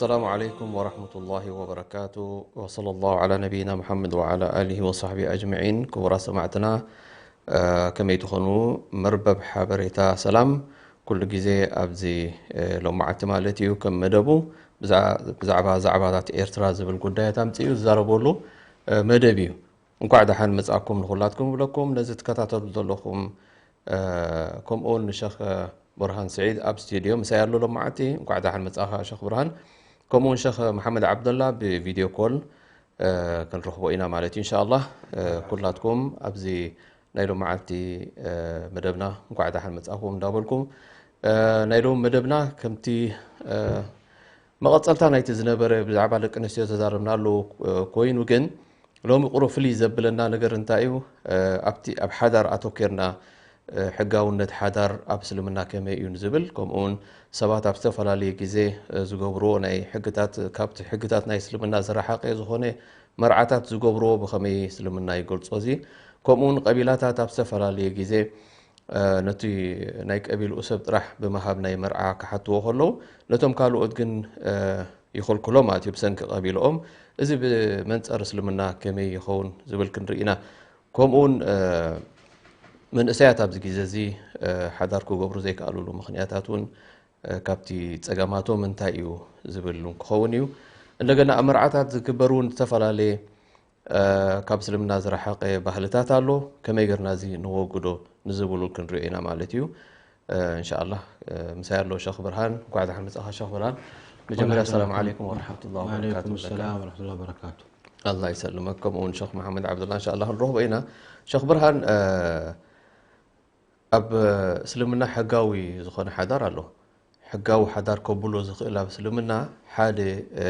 السلام عليكم ورحمة الله وبركاته، وصلى الله على نبينا محمد وعلى آله وصحبه أجمعين. ክቡራት ሰማዕትና፣ እ፣ ከመይ ትኾኑ? መርበብ ሓበሬታ ሰላም ኩሉ ግዜ ኣብዚ፣ እ፣ ሎማዓቲ ማለት እዩ፣ ከም መደቡ ብዛ-፣ ብዛዕባ ዛዕባታት ኤርትራ ዝብል ጉዳያት ኣምጺኡ ዝዛረበሉ፣ እ፣ መደብ እዩ። እንኳዕ ደሓን መጻእኩም ንኹላትኩም ይብለኩም። ነዚ ትከታተሉ ዘለኹም፣ እ፣ ከምኡውን ንሸኽ ብርሃን ስዒድ ኣብ ስቱድዮ ምሳይ ኣሎ ሎማዓቲ። እንኳዕ ደሓን መጻእኻ ሸኽ ብርሃን። ከምኡውን ሸኽ መሓመድ ዓብደላ ብቪድዮ ኮል፣ እ፣ ክንረኽቦ ኢና ማለት እዩ። ኢንሻኣላህ፣ እ፣ ኩላትኩም ኣብዚ ናይ ሎማዓቲ፣ እ፣ መደብና እንኳዕ ደሓን መጻእኩም እንዳበልኩም፣ እ፣ ናይ ሎሚ መደብና ከምቲ፣ እ፣ መቐጸልታ ናይቲ ዝነበረ ብዛዕባ ደቂ ኣንስትዮ ተዛረብናሉ፣ እ፣ ኮይኑ ግን ሎሚ ቁሩብ ፍልይ ዘብለና ነገር እንታይ እዩ? እ፣ ኣብቲ ኣብ ሓዳር ኣተኲርና፣ እ፣ ሕጋውነት ሓዳር ኣብ እስልምና ከመይ እዩ ንዝብል፣ ከምኡውን ሰባት ኣብ ዝተፈላለየ ግዜ፣ እ፣ ዝገብርዎ ናይ ሕግታት፣ ካብቲ ሕግታት ናይ እስልምና ዝረሓቐ ዝኾነ መርዓታት ዝገብርዎ ብኸመይ እስልምና ይገልጾ እዚ፣ ከምኡውን ቀቢላታት ኣብ ዝተፈላለየ ግዜ፣ እ፣ ነቲ ናይ ቀቢልኡ ሰብ ጥራሕ ብምሃብ ናይ መርዓ ክሓትዎ ከለዉ፣ ነቶም ካልኦት ግን፣ እ፣ ይኸልክሎ ማለት እዩ ብሰንኪ ቀቢልኦም። እዚ ብመንጸር እስልምና ከመይ ይኸውን ዝብል ክንርኢ ኢና። ከምኡውን፣ እ፣ መንእሰያት ኣብዚ ግዜ እዚ፣ እ፣ ሓዳር ክገብሩ ዘይከኣሉሉ ምኽንያታት እውን፣ እ፣ ካብቲ ጸገማቶም እንታይ እዩ ዝብል እውን ክኸውን እዩ። እንደገና ኣብ መርዓታት ዝግበር እውን ዝተፈላለየ፣ እ፣ ካብ እስልምና ዝረሓቐ ባህልታት ኣሎ። ከመይ ጌርና እዚ ነወግዶ ንዝብል እውን ክንሪኦ ኢና ማለት እዩ። እ፣ እንሻኣላህ፣ እ፣ ምሳይ ኣሎ ሸኽ ብርሃን። እንኳዕ ደሓን መጻእኻ ሸኽ ብርሃን። መጀመርያ ሰላም ዓለይኩም ወረሕመቱላሂ ወበረካቱ። ወዓለይኩም ሰላም ወረሕመቱላሂ ወበረካቱ። ኣላህ ይሰልመክ። ከምኡውን ሸኽ መሓመድ ዓብዱላ እንሻኣላህ ክንረኽቦ ኢና። ሸኽ ብርሃን፣ እ፣ ኣብ እስልምና ሕጋዊ ዝኾነ ሓዳር ኣሎ። ሕጋዊ ሓዳር ከብሎ ዝኽእል ኣብ እስልምና ሓደ፣ እ፣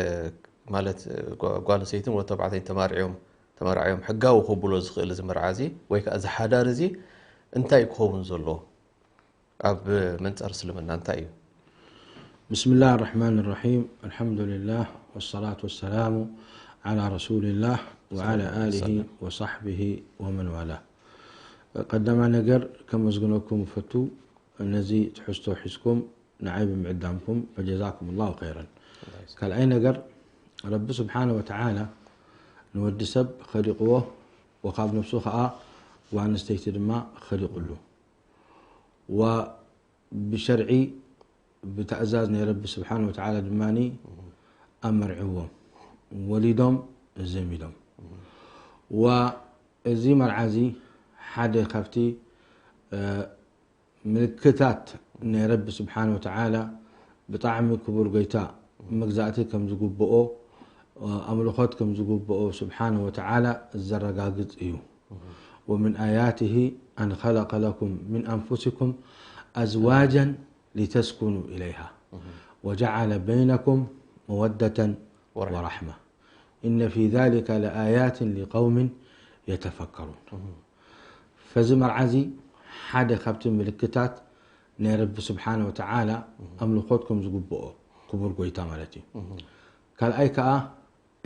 ማለት፣ እ፣ ጓ-፣ ጓል ኣንስተይትን ወዲ ተባዕታይን ተማርዕዮም፣ ተመራዕዮም ሕጋዊ ከብሎ ዝኽእል እዚ መርዓ እዚ ወይ ከኣ እዚ ሓዳር እዚ እንታይ ክኸውን ዘለዎ? ኣብ መንጸር እስልምና እንታይ እዩ? بسم الله الرحمن الرحيم. الحمد لله والصلاة والسلام على رسول الله وعلى آله وصحبه ومن والاه. ቀዳማይ ነገር ከመስግነኩም እፈቱ፣ ነዚ ትሕዝቶ ሒዝኩም ንዓይ ብምዕዳምኩም፣ ፈጀዛኩም ላሁ ኸይረን። ካልኣይ ነገር፣ ረቢ ስብሓነ ወተዓላ ንወዲ ሰብ ኸሊቕዎ፣ ወኻብ ነፍሱ ኸዓ ጓል ኣንስተይቲ ድማ ኸሊቑሉ። ወብሸርዒ፣ ብትእዛዝ ናይ ረቢ ስብሓነ ወተዓላ ድማ ኣመርዕዎም፣ ወሊዶም ዘሚዶም። ወእዚ መርዓ እዚ ሓደ ካብቲ፣ እ፣ ምልክታት ናይ ረቢ ስብሓነ ወተዓላ፣ ብጣዕሚ ክቡር ጎይታ፣ መግዛእቲ ከም ዝግብኦ፣ ኣምልኾት ከም ዝግብኦ ስብሓነ ወተዓላ ዘረጋግጽ እዩ። ومن آياته أن خلق لكم من أنفسكم أزواجا لتسكنوا إليها وجعل بينكم مودة ورحمة إن في ذلك لآيات لقوم يتفكرون. ፈዚ መርዓ እዚ ሓደ ካብቲ ምልክታት ናይ ረቢ ስብሓነ ወተዓላ ኣምልኾት ከም ዝግብኦ ክቡር ጎይታ ማለት እዩ። ካልኣይ ከኣ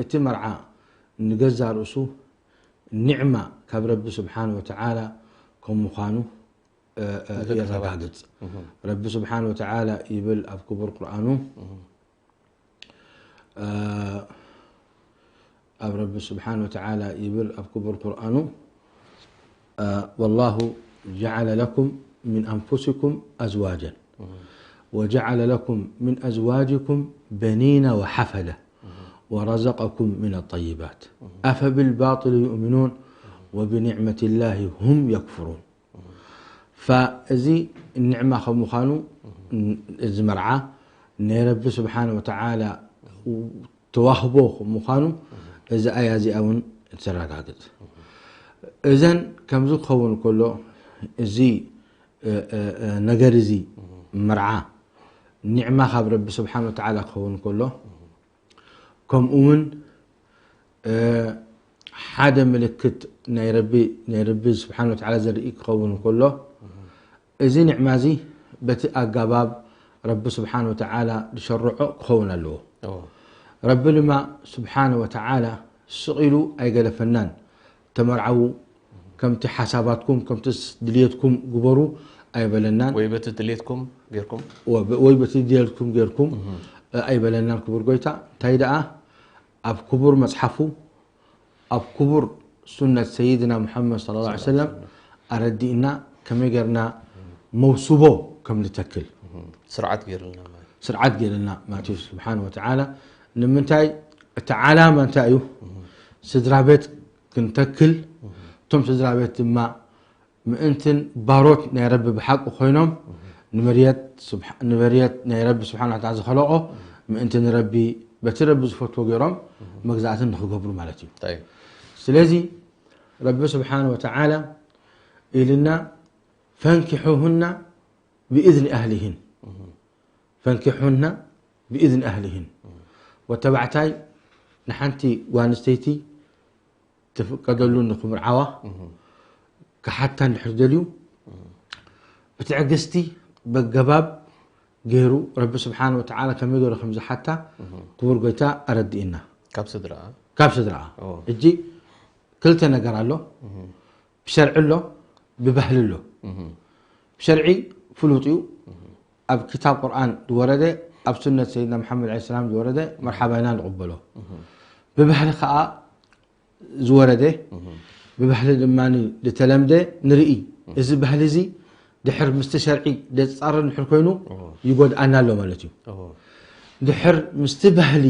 እቲ መርዓ ንገዛ ርእሱ ኒዕማ ካብ ረቢ ስብሓነ ወተዓላ ከም ምዃኑ፣ እ፣ እ፣ ንደቂ ሰባት። የረጋግጽ። ረቢ ስብሓነ ወተዓላ ይብል ኣብ ክቡር ቁርኣኑ፣ እ፣ ኣብ ረቢ ስብሓነ ወተዓላ ይብል ኣብ ክቡር ቁርኣኑ፣ እ፣ والله جعل لكم من أنفسكم أزواجا وجعل لكم من أزواجكم بنين وحفدة ورزقكم من الطيبات أفبالباطل يؤمنون وبنعمة الله هم يكفرون. ፈ-፣ እዚ ኒዕማ ከም ምዃኑ፣ ን-፣ እዚ መርዓ ናይ ረቢ ስብሓነ ወተዓላ ተዋህቦ ከም ምዃኑ፣ እዚ ኣያ እዚኣ እውን ተረጋግጽ። እዘን ከምዚ ክኸውን ከሎ፣ እዚ፣ እ፣ እ፣ እ፣ ነገር እዚ መርዓ ኒዕማ ካብ ረቢ ስብሓነ ወተዓላ ክኸውን ከሎ፣ ከምኡ እውን፣ እ፣ ሓደ ምልክት ናይ ረቢ፣ ናይ ረቢ ስብሓነ ወተዓላ ዘርኢ ክኸውን ከሎ፣ እዚ ኒዕማ እዚ በቲ ኣገባብ ረቢ ስብሓነ ወተዓላ ዝሸርዖ ክኸውን ኣለዎ። እዎ። ረቢ ድማ ስብሓነ ወተዓላ ስቕ ኢሉ ኣይገደፈናን። ተመርዓዉ፣ ከምቲ ሓሳባትኩም፣ ከምቲ ስ-፣ ድልየትኩም ግበሩ ኣይበለናን። ወይ በቲ ድልየትኩም ጌርኩም። ወ-፣ ወይ በቲ ድልየትኩም ጌርኩም። እህ። ኣይበለናን ክቡር ጎይታ። እንታይ ደኣ ኣብ ክቡር መጽሓፉ፣ ኣብ ክቡር ሱነት ሰይድና ሙሓመድ ሰለላሁ ዐለይሂ ወሰለም ኣረዲእና፣ ከመይ ጌርና መውስቦ ከም ንተክል ስርዓት ጌርልና ማለት እዩ። ስርዓት ጌርልና ማለት እዩ። ስብሓን ወተዓላ ንምንታይ፣ እቲ ዓላማ እንታይ እዩ? ስድራ ቤት ክንተክል፣ እቶም ስድራ ቤት ድማ ምእንትን ባሮት ናይ ረቢ ብሓቂ ኮይኖም፣ ንበርየት ስብሓ-፣ ንበርየት ናይ ረቢ ስብሓን ወተዓላ ዝኸለቆ ምእንቲ ንረቢ፣ በቲ ረቢ ዝፈትዎ ገይሮም መግዛእትን ንኽገብሩ ማለት እዩ። طيب. ስለዚ ረቢ ስብሓን ወተዓላ ኢልና፣ ፈንኪሑሁና ብኢዝኒ ኣህሊሂን፣ ፈንኪሑና ብኢዝኒ ኣህሊሂን። ወተባዕታይ ንሓንቲ ጓል ኣንስተይቲ ትፍቀደሉ ንክምርዓዋ ክሓታ እንድሕር ደልዩ፣ ብትዕግስቲ በገባብ ገይሩ፣ ረቢ ስብሓን ወተዓላ ከመይ ገይሩ ከም ዝሓታ ክቡር ጎይታ ኣረድእና። ካብ ስድራ ካብ ስድራኣ። ኦ። ሕጂ ክልተ ነገር ኣሎ። ብሸርዒ ኣሎ፣ ብባህሊ ኣሎ። ብሸርዒ ፍሉጥ እዩ። ኣብ ክታብ ቁርኣን ዝወረደ፣ ኣብ ሱነት ሰይድና መሓመድ ዐለይሂ ሰላም ዝወረደ መርሓባ ኢና ንቕበሎ። ብባህሊ ከዓ ዝወረደ፣ ብባህሊ ድማ ዝተለምደ ንርኢ። እዚ ባህሊ እዚ ድሕር ምስቲ ሸርዒ ዘጻረር እንድሕር ኮይኑ ይጎድኣና ኣሎ ማለት እዩ። ኦ። ድሕር ምስቲ ባህሊ፣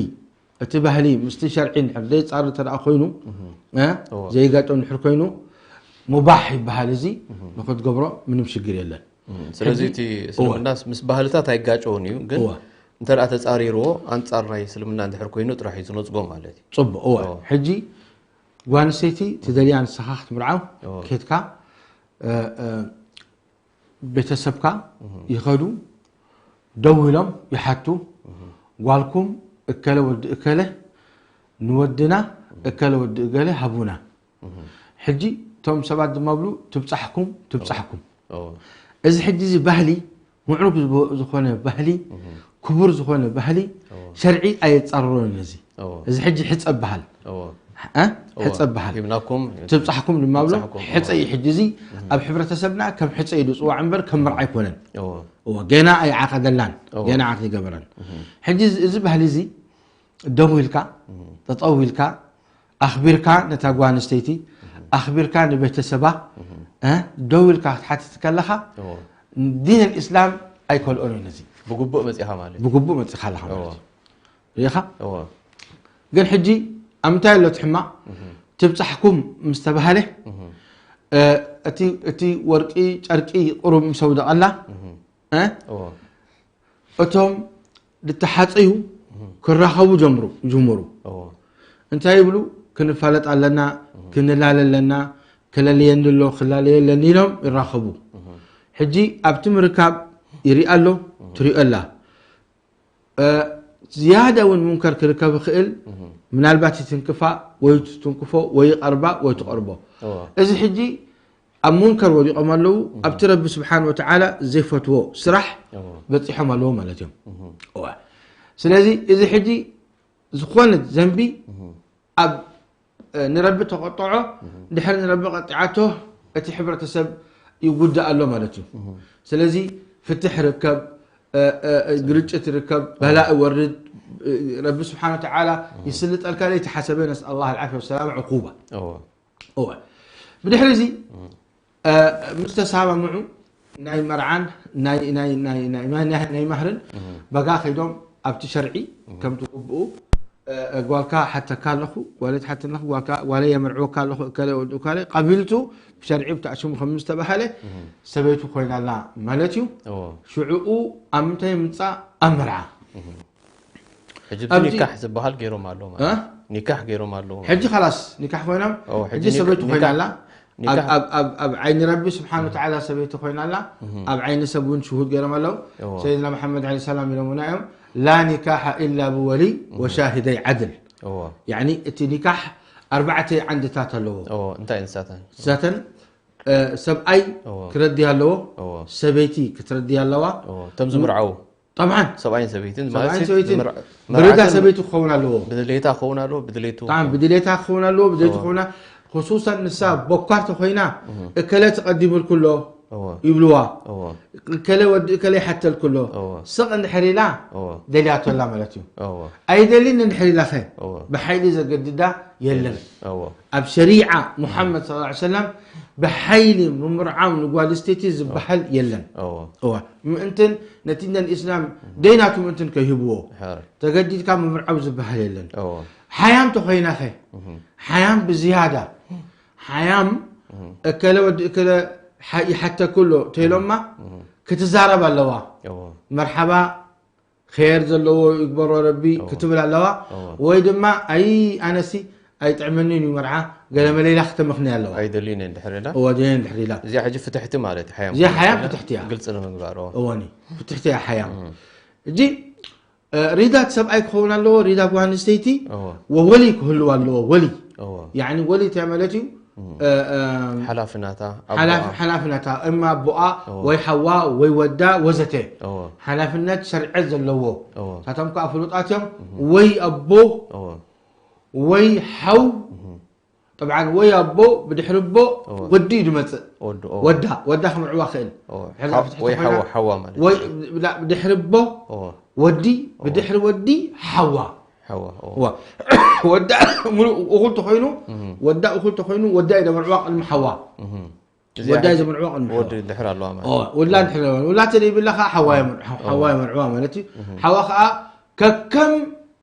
እቲ ባህሊ ምስቲ ሸርዒ እንድሕር ዘይጻረር እንተ ደኣ ኮይኑ፣ እ? እዎ። ዘይጋጨው እንድሕር ኮይኑ፣ ሙባሕ ይበሃል። እዚ ንኽትገብሮ ምንም ሽግር የለን። ስለዚ ሕጂ እቲ እስልምና ምስ ባህልታት ኣይጋጨውን እዩ፣ ግን እዎ። እንተ ደኣ ተጻሪርዎ ኣንጻር ናይ እስልምና እንድሕር ኮይኑ ጥራሕ እዩ ዝነጽጎ ማለት እዩ። ጽቡቕ፣ እወ። እዎ። ሕጂ ጓል ኣንስተይቲ ትደልያ ንስኻ ክትምርዓው እዎ። ኬድካ፣ እ፣ እ፣ ቤተሰብካ ይኸዱ፣ ደው ኢሎም ይሓቱ፣ ጓልኩም እከለ ወዲ እከለ ንወድና እከለ ወዲ እገለ ሃቡና። ሕጂ እቶም ሰባት ድማ ብሉ፣ ትብጻሕኩም፣ ትብጻሕኩም። እዎ። እዚ ሕጂ እዚ ባህሊ፣ ምዕሩግ ዝቦ-፣ ዝኾነ ባህሊ፣ ክቡር ዝኾነ ባህሊ፣ ሸርዒ ኣየጻርሮን እዚ። እዎ። እዚ ሕጂ ሕጸ በሃል። እዎ። እ? እዎ። ሕጸ በሃል። ሂብናኩም ትብጻሕኩም ድማ ብሎ፣ ትብጻሕኩም። ሕጸ እዩ። ሕጂ እዚ ኣብ ሕብረተሰብ ሕጂ እዚ ኣብ ሕብረተሰብና ከም ሕጸ እዩ ዝጽዋዕ እምበር ከም ምርዓይ ኣይኮነን። እዎ። እዎ፣ ገና ኣይዓቐደላን፣ እዎ። ገና ኣይተገበረን። ሕጂ እዚ፣ እዚ ባህሊ እዚ ደው ኢልካ፣ ጠጠው ኢልካ፣ ኣኽቢርካ ነታ ጓል ኣንስተይቲ፣ ኣኽቢርካ ንቤተሰባ፣ እ፣ ደው ኢልካ ክትሓትት ከለኻ፣ እዎ። ዲን ኣልእስላም ኣይከልኦን እዩ ነዚ። ብግቡእ መጺኻ ማለት እዩ። ብግቡእ መጺኻ ኣለኻ ማለት እዎ። እዩ። ርኢኻ? እዎ። ግን ሕጂ ኣብ ምንታይ ኣሎ እቲ ሕማቕ? ትብጻሕኩም ምስ ተባህለ፣ እ፣ እቲ፣ እቲ ወርቂ ጨርቂ ቁሩብ ምስ ኣውደቐላ፣ እ፣ እዎ። እቶም ዝተሓጸዩ ክራኸቡ ጀምሩ፣ ጅምሩ። እዎ። እንታይ ይብሉ? ክንፋለጥ ኣለና፣ ክንላለ ኣለና፣ ክለልየኒ ኣሎ፣ ክላለየ ኣለኒ ኢሎም ይራኸቡ። ሕጂ ኣብቲ ምርካብ ይርኢ ኣሎ፣ ትሪኦ ኣላ። እ፣ ዝያዳ እውን ሙንከር ክርከብ ይኽእል፣ ምናልባት ይትንክፋ ወይ ትትንክፎ ወይ ይቐርባ ወይ ትቐርቦ። እዎ። እዚ ሕጂ ኣብ ሙንከር ወዲቖም ኣለዉ፣ ኣብቲ ረቢ ስብሓን ወተዓላ ዘይፈትዎ ስራሕ እዎ። በጺሖም ኣለዉ ማለት እዮም። እዋ። ስለዚ እዚ ሕጂ ዝኾነ ዘንቢ ኣብ፣ እ፣ ንረቢ ተቐጥዖ፣ ድሕሪ ንረቢ ቀጢዓቶ እቲ ሕብረተሰብ ይጉዳእ ኣሎ ማለት እዩ። ስለዚ ፍትሕ ርከብ፣ እ፣ እ፣ እ፣ ግርጭት ይርከብ፣ በላእ ይወርድ፣ እ፣ ረቢ ስብሓን ወተዓላ ይስልጠልካ ዘይተሓሰበ፣ ነስኣል ኣላህ ኣልዓፍያ ወሰላም፣ ዕቁባ። እዎ። እወ። ብድሕሪ እዚ፣ እ፣ ምስ ተሰማምዑ ናይ መርዓን ናይ፣ ናይ፣ ናይ፣ ናይ፣ ናይ፣ ናይ ማህርን በጋ ከይዶም ኣብቲ ሸርዒ ከምቲ ግብኡ፣ እ፣ እ፣ ጓልካ ሓተካ ኣለኹ፣ ጓለይ ትሓተኒ ኣለኹ፣ ጓልካ፣ ጓለይ የመርዕወካ ኣለኹ፣ እከለ ወዲ እከለ ቀቢልቱ ብሸርዒ ብታእሽሙ ከም ዝተባህለ ሰበይቱ ኮይናላ ማለት እዩ። እዎ። ሽዕኡ ኣብ ምንታይ ምጻእ? ኣብ መርዓ። ሕጂ ኣብዚ ኒካሕ ዝበሃል ገይሮም ኣለዉ ማለት እ? ኒካሕ ገይሮም ኣለዉ። ሕጂ ኻላስ ኒካሕ ኮይኖም፣ ኦ፣ ሕጂ ሕጂ ኒካ-፣ ሰበይቲ ኒካ-፣ ኮይና ኣላ። ኣብ፣ ኒካሕ ኣብ፣ ኣብ፣ ኣብ ዓይኒ ረቢ ስብሓን ወተዓላ ሰበይቲ ኮይና ኣላ። ኣብ ዓይኒ ሰብ እውን ሽሁድ ገይሮም ኣለዉ። እዎ። ሰይድና መሓመድ ዓለይሂ ሰላም ኢሎምና እዮም፣ ላ ኒካሓ ኢላ ብወልይ ወሻሂደይ ዓድል። እዎ። ያዕኒ እቲ ኒካሕ ኣርባዕተ ዓንድታት ኣለዎ። እዎ፣ እንታይ ንሳተን? ንሳተን፣ እ፣ ሰብኣይ እዎ። ክረዲ ኣለዎ፣ እዎ። ሰበይቲ ክትረዲ ኣለዋ። እዎ፣ እቶም ዝምርዓው ጠብዓን ሰብኣይን ሰብይትን ማለት ሰብኣይን እዩ። ሰበይትን ዝምር-፣ ብርዳ መርዓትን ሰበይቲ ክኸውን ኣለዎ። ብድሌታ ክኸውን ኣለዎ፣ ብድሌቱ ብጣዕሚ ብድሌታ ክኸውን ኣለዎ፣ ብድሌቱ እዎ። ክኾና። ክሱሰን ንሳ ቦካር ተኾይና፣ እከለ ተቐዲሙልኩ ኣሎ፣ እወ ይብልዋ። እወ እከለ ወዲ እከለ ይሓተልኩ ኣሎ። እወ ስቕ እንድሕር ኢላ እወ ደልያቶ ኣላ ማለት እዩ። እወ ኣይደልን እንድሕር ኢላኸ እወ ብሓይሊ ዘገድዳ የለን። እወ ኣብ ሸሪዓ ሙሓመድ ሰለላሁ ዐለይሂ ወሰለም ብሓይሊ ምምርዓው ንጓል ኣንስተይቲ ዝበሃል የለን። እወ እዋ ምእንትን ነቲ ዲን ኢስላም ደይናቱ ምእንትን ከይህብዎ ሕራይ ተገዲድካ ምምርዓው ዝበሃል የለን። እወ ሓያም ተኾይናኸ ሓያም ብዝያዳ ሓያም እከለ ወዲ እከለ ሓ- ይሓተኩ ኣሎ ተይሎማ ክትዛረብ ኣለዋ። እወ መርሓባ ኸየር ዘለዎ ይግበሮ ረቢ ክትብል ኣለዋ። እወ ወይ ድማ ኣይ ኣነሲ ኣይጥዕመንን እዩ መርዓ ገለ መለይላ ክተመኽንያ ኣለዋ። ኣይደልዩን እየ እንድሕር ኢላ እወ ደየ እንድሕር ኢላ እዚኣ ሕጂ ፍትሕቲ ማለት እዩ ሓያም እዚኣ ሓያም ኮይና ፍትሕቲ እያ። ግልፂ ንምግባር እወ እወኒ ፍትሕቲ እያ ሓያም። እጂ እ፣ ሪዳ እቲ ሰብኣይ ክኸውን ኣለዎ። ሪዳ ጓል ኣንስተይቲ እወ ወወሊ ክህልዋ ኣለዎ። ወሊ እወ ያኒ ወሊ እንታይ ማለት እዩ? እ፣ እ፣ ሓላፍናታ ሓላፍ- ኣቦኣ ሓላፍነታ እማ ኣቦኣ እወ ወይ ሓዋ ወይ ወዳ ወዘተ እወ ሓላፍነት ሸርዐ ዘለዎ እወ እሳቶም ከዓ ፍሉጣት እዮም። ወይ ኣቦ እወ ወይ ሓው ጠብዓን ወይ ኣቦ ብድሕሪ ኣቦ እወ ወዲ እዩ ዝመፅእ። ወዲ እወ ወዳ ወዳ ክምርዕዋ ክእል እወ ሕዛ ሓ- ፍትሕቲ ወይ ኮይና ሓዋ ሓዋ ማለት ወይ እዩ ብላ- ብድሕሪ ኣቦ እወ ወዲ ብድሕሪ ወዲ ሓዋ ሓዋ እወ እዋ። ወዳ ሙሉእ እኹል ተኾይኑ ወዳ እኹል ተኾይኑ ወዳ እዩ ዘምርዕዋ ቅድሚ ሓዋ። እህ ወዳ እዩ ዘምርዕዋ ቅድሚ ሓዋ። ወዲ ድሕር ኣለዋ ማለት እዋ፣ ውላ እንድሕር ወላ ተደይብላ ከዓ ሓዋ የምር- ሓዋ የምርዕዋ ማለት እዩ። ሓዋ ከዓ ከከም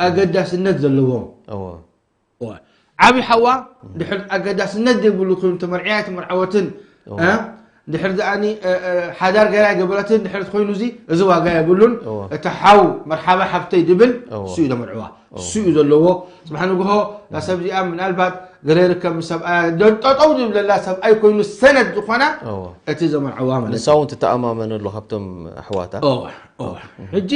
ኣገዳስነት ዘለዎም እወ እዋ። ዓብዪ ሓዋ ድሕር ኣገዳስነት ዘይብሉ ኮይኑ ተመርዕያ ኣይተመርዓወትን እ? ድሕር ደኣኒ እ፣ እ፣ ሓዳር ገይራ ኣይገበረትን ድሕር ኮይኑ እዚ እዚ ዋጋ የብሉን። እወ። እቲ ሓው መርሓባ ሓፍተይ ድብል እወ። እሱ እዩ ዘመርዕዋ እሱ እዩ ዘለዎ። ፅባሕ ንግሆ እዛ ሰብ እዚኣ ምናልባት ገለ ይርከብ ምስ ሰብኣያ ደ- ጠጠው ዝብለላ ሰብኣይ ኮይኑ ሰነድ ዝኾና እወ እቲ ዘመርዕዋ ማለት ንሳ እውን ትተኣማመነሉ ካብቶም ኣሕዋታ እወ፣ እወ። ሕጂ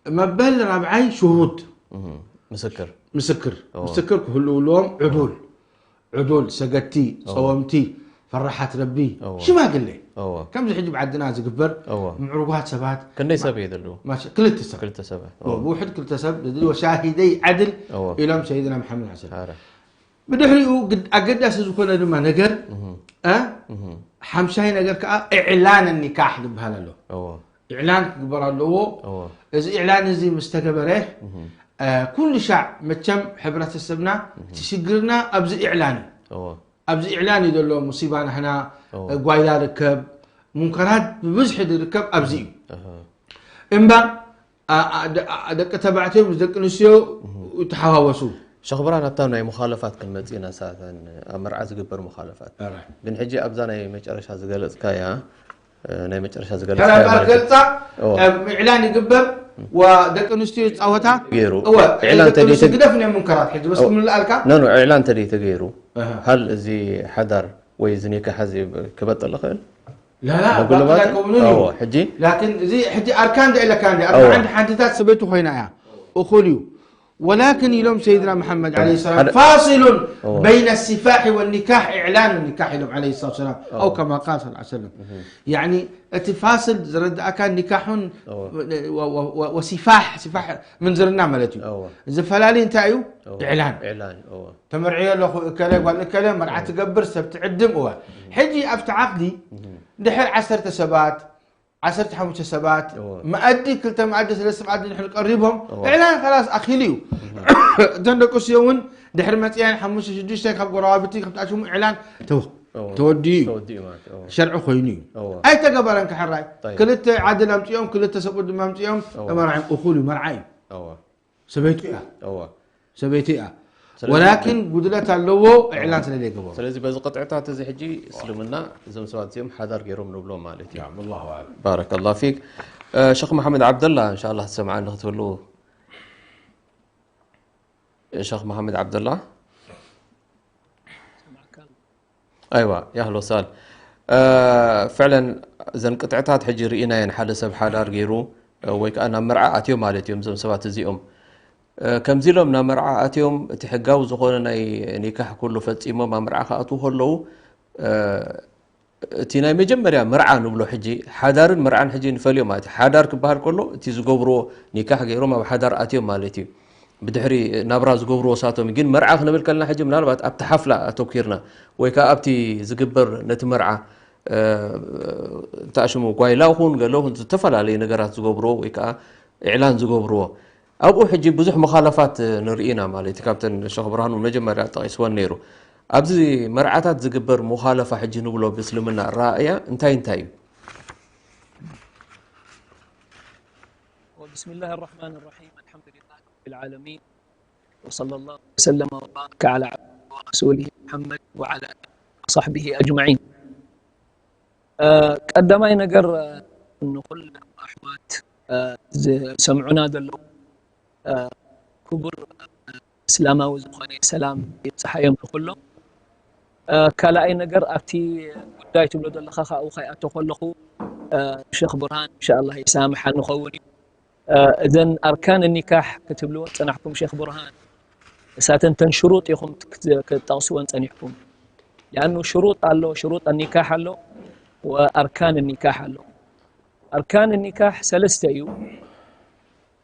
መበል ራብዓይ ሽሁድ እህ ምስክር ምስክር ምስክር ክህልውሎም ዕዱል ዕዱል ሰገድቲ ፀወምቲ ፈራሓት ረቢ እወ። ሽማግሌ እወ ከምዚ ሕጂ ብዓድና ዝግበር እወ ምዕሩጓት ሰባት ክንደይ ሰብ እየ ዘለዉ ማሽ- ክልተ ሰብ ክልተ ሰባት እወ፣ ብውሕድ ክልተ ሰብ ወሻሂደይ ዓድል እወ ኢሎም ሰይድና መሓመድ ሓሰን ሓረ ብድሕሪኡ ግድ- ኣገዳሲ ዝኾነ ድማ ነገር እ? እህ ሓምሻይ ነገር ከዓ እዕላን ኒካሕ ዝበሃል ኣሎ። እወ ኢዕላን ክግበር ኣለዎ። እወ እዚ ኢዕላን እዚ ምስ ተገበረ እ፣ ኩሉ ሻዕ መቸም ሕብረተሰብና እቲ ሽግርና ኣብዚ ኢዕላን እዩ። እወ ኣብዚ ኢዕላን እዩ ዘሎ ሙሲባ ናሕና እወ እ፣ ጓይላ ርከብ ሙንከራት ብብዝሒ ዝርከብ ኣብዚ እዩ። እህ እምባ ኣ- ኣ- ደ- ኣ- ደቂ ተባዕትዮ ምስ ደቂ ኣንስትዮ ይተሓዋወሱ። ሸኽብራ ናብታ ናይ ሙኻለፋት ክንመጽእ ኢና ንሳተን ኣብ መርዓ ዝግበር ሙኻለፋት ግን ሕጂ ኣብዛ ናይ መጨረሻ ዝገለጽካያ እ፣ ናይ መጨረሻ ዝገለጽካያ ተረባ ማለት እዩ። ገልጻ እወ። እም፣ ኢዕላን ይግበር ወደቂ ኣንስትዮ ይጻወታ ገይሩ እወ ኢዕላን ደቂ ኣንስትዮ ተደይተ- ግደፍ ናይ ሙንከራት ሕጂ በስ እወ። ክምልኣልካ ኖ ኖ ኢዕላን ተደይ ተገይሩ እህ። ሃል እዚ ሓዳር ወይ እዚ ኒካሕ እዚ ክበጥል ይኽእል ላላ መጉልባት ኣይከውንን እዩ። እወ፣ ሕጂ ላኪን እዚ ሕጂ ኣርካን ደ ኢለካ እንዲ እወ። ኣርባዓን ሓንቲታት ሰበይቱ ኮይና እያ እኹል እዩ። ወላኪን ኢሎም ሰይድና መሓመድ ዓለይሂ ሰላም ሓደ- ፋሲሉን እወ። በይነ ሲፋሒ ወኒካሕ ኢዕላን ኒካሕ ኢሎም ዓለይሂ ሰላቱ ሰላም ኣው ከማ ቃል ሰለላሁ ዐለይሂ ወሰለም ያኒ እቲ ፋስል ዝረዳእካ ኒካሑን እወ። ወ- ወ- ወ- ወሲፋሕ ሲፋሕ ምንዝርና ማለት እዩ። እወ። ዝፈላለዩ እንታይ እዩ? እወ። ኢዕላን ኢዕላን እወ። ተመርዕዮ ኣለኹ እከለ ጓል እከለ መርዓ ትገብር ሰብ ትዕድም እወ። ሕጂ ኣብቲ ዓቅዲ ድሕር ዓሰርተ ሰባት ዓሰርተ ሓሙሽተ ሰባት እወ። መኣዲ ክልተ መኣዲ ሰለስተ መኣዲ ድሕር ቀሪቦም እወ። ኢዕላን ከላስ ኣኺሉ እዩ። እተን ደቂ ኣንስትዮ እውን ድሕር መፅያን ሓሙሽተ ሽዱሽተ ካብ ጎረባብቲ ከምጣሽሙ ኢዕላን ተወ- እወ። ተወዲኡ እዩ። ተወዲኡ ማለት እወ። ሸርዒ ኮይኑ እዩ። እወ። ኣይተገበረን ክሕራይ ጠይብ። ክልተ ዓድል ኣምፅኦም ክልተ ሰብኡት ድማ ኣምፅኦም እወ። ተመርዓዮም እኹል እዩ መርዓ እዩ። እወ። ሰበይቱ እያ እወ። ሰበይቲ እያ። ስለዚ ወላኪን ጉድለት ኣለዎ ኢዕላን ስለ ዘይገበሩ። ስለዚ በዚ ቅጥዕታት እዚ ሕጂ እስልምና እዞም ሰባት እዚኦም ሓዳር ገይሮም ንብሎም ማለት እዩ። ናም፣ ኣላሁ ኣዕለም። ባረከላሁ ፊክ እ፣ ሸኽ መሓመድ ዓብደላ እንሻላ ትሰምዓኒ ክትህሉ ሸኽ መሓመድ ዓብደላ ኣይዋ ያህሎ ሳል እ፣ ፍዕለን እዘን ቅጥዕታት ሕጂ ርኢናየን ሓደ ሰብ ሓዳር ገይሩ እ፣ ወይ ከዓ ናብ መርዓ ኣትዮም ማለት እዮም እዞም ሰባት እዚኦም እ፣ ከምዚ ኢሎም ናብ መርዓ ኣትዮም እቲ ሕጋዊ ዝኾነ ናይ ኒካሕ ኩሉ ፈፂሞም ኣብ መርዓ ክኣትዉ ከለዉ እ፣ እቲ ናይ መጀመርያ መርዓ ንብሎ ሕጂ ሓዳርን መርዓን ሕጂ ንፈልዮ ማለት እዩ። ሓዳር ክበሃል ከሎ እቲ ዝገብርዎ ኒካሕ ገይሮም ኣብ ሓዳር ኣትዮም ማለት እዩ። ብድሕሪ ናብራ ዝገብርዎ ሳቶም ግን መርዓ ክንብል ከለና ሕጂ ምናልባት ኣብቲ ሓፍላ ኣተኪርና ወይ ከዓ ኣብቲ ዝግበር ነቲ መርዓ እ፣ እንታይ ሽሙ፣ ጓይላ ኹን ገለ ኹን ዝተፈላለዩ ነገራት ዝገብርዎ ወይ ከዓ ኢዕላን ዝገብርዎ፣ ኣብኡ ሕጂ ብዙሕ መኻለፋት ንርኢ ኢና ማለት እዩ። ካብተን ሸኽ ብርሃኑ መጀመርያ ጠቒስወን ነይሩ። ኣብዚ መርዓታት ዝግበር ሙኻለፋ ሕጂ ንብሎ ብእስልምና ኣረኣእያ እንታይ እንታይ እዩ? بسم الله الرحمن الرحيم. الحمد لله رب العالمين. وصلى الله وسلم وبارك على عبده ورسوله محمد وعلى آله وصحبه أجمعين. እ፣ ቀዳማይ ነገር፣ እ፣ ንኹሎም ኣሕዋት፣ እ፣ ዝሰምዑና ዘለዉ፣ እ፣ ክቡር፣ እ፣ እስላማዊ ዝኾነ ሰላም ይብጽሓዮም ንኹሎም። እ፣ ካልኣይ ነገር ኣብቲ ጉዳይ ትብሎ ዘለኻ ካብኡ ከይኣቶ ከለኹ፣ እ፣ ሸኽ ብርሃን ኢንሻኣላህ ይሳምሓ ንኸውን እዩ። እ፣ እዘን ኣርካን ኒካሕ ክትብልወን ጸናሕኩም ሸኽ ብርሃን፣ እሳተን ተን ሽሩጥ ኢኹም ክት-፣ ክትጠቕስወን ጸኒሕኩም። ሊኣኑ ሽሩጥ ኣሎ፣ ሽሩጥ ኒካሕ ኣሎ፣ ወኣርካን ኒካሕ ኣሎ። ኣርካን ኒካሕ ሰለስተ እዩ።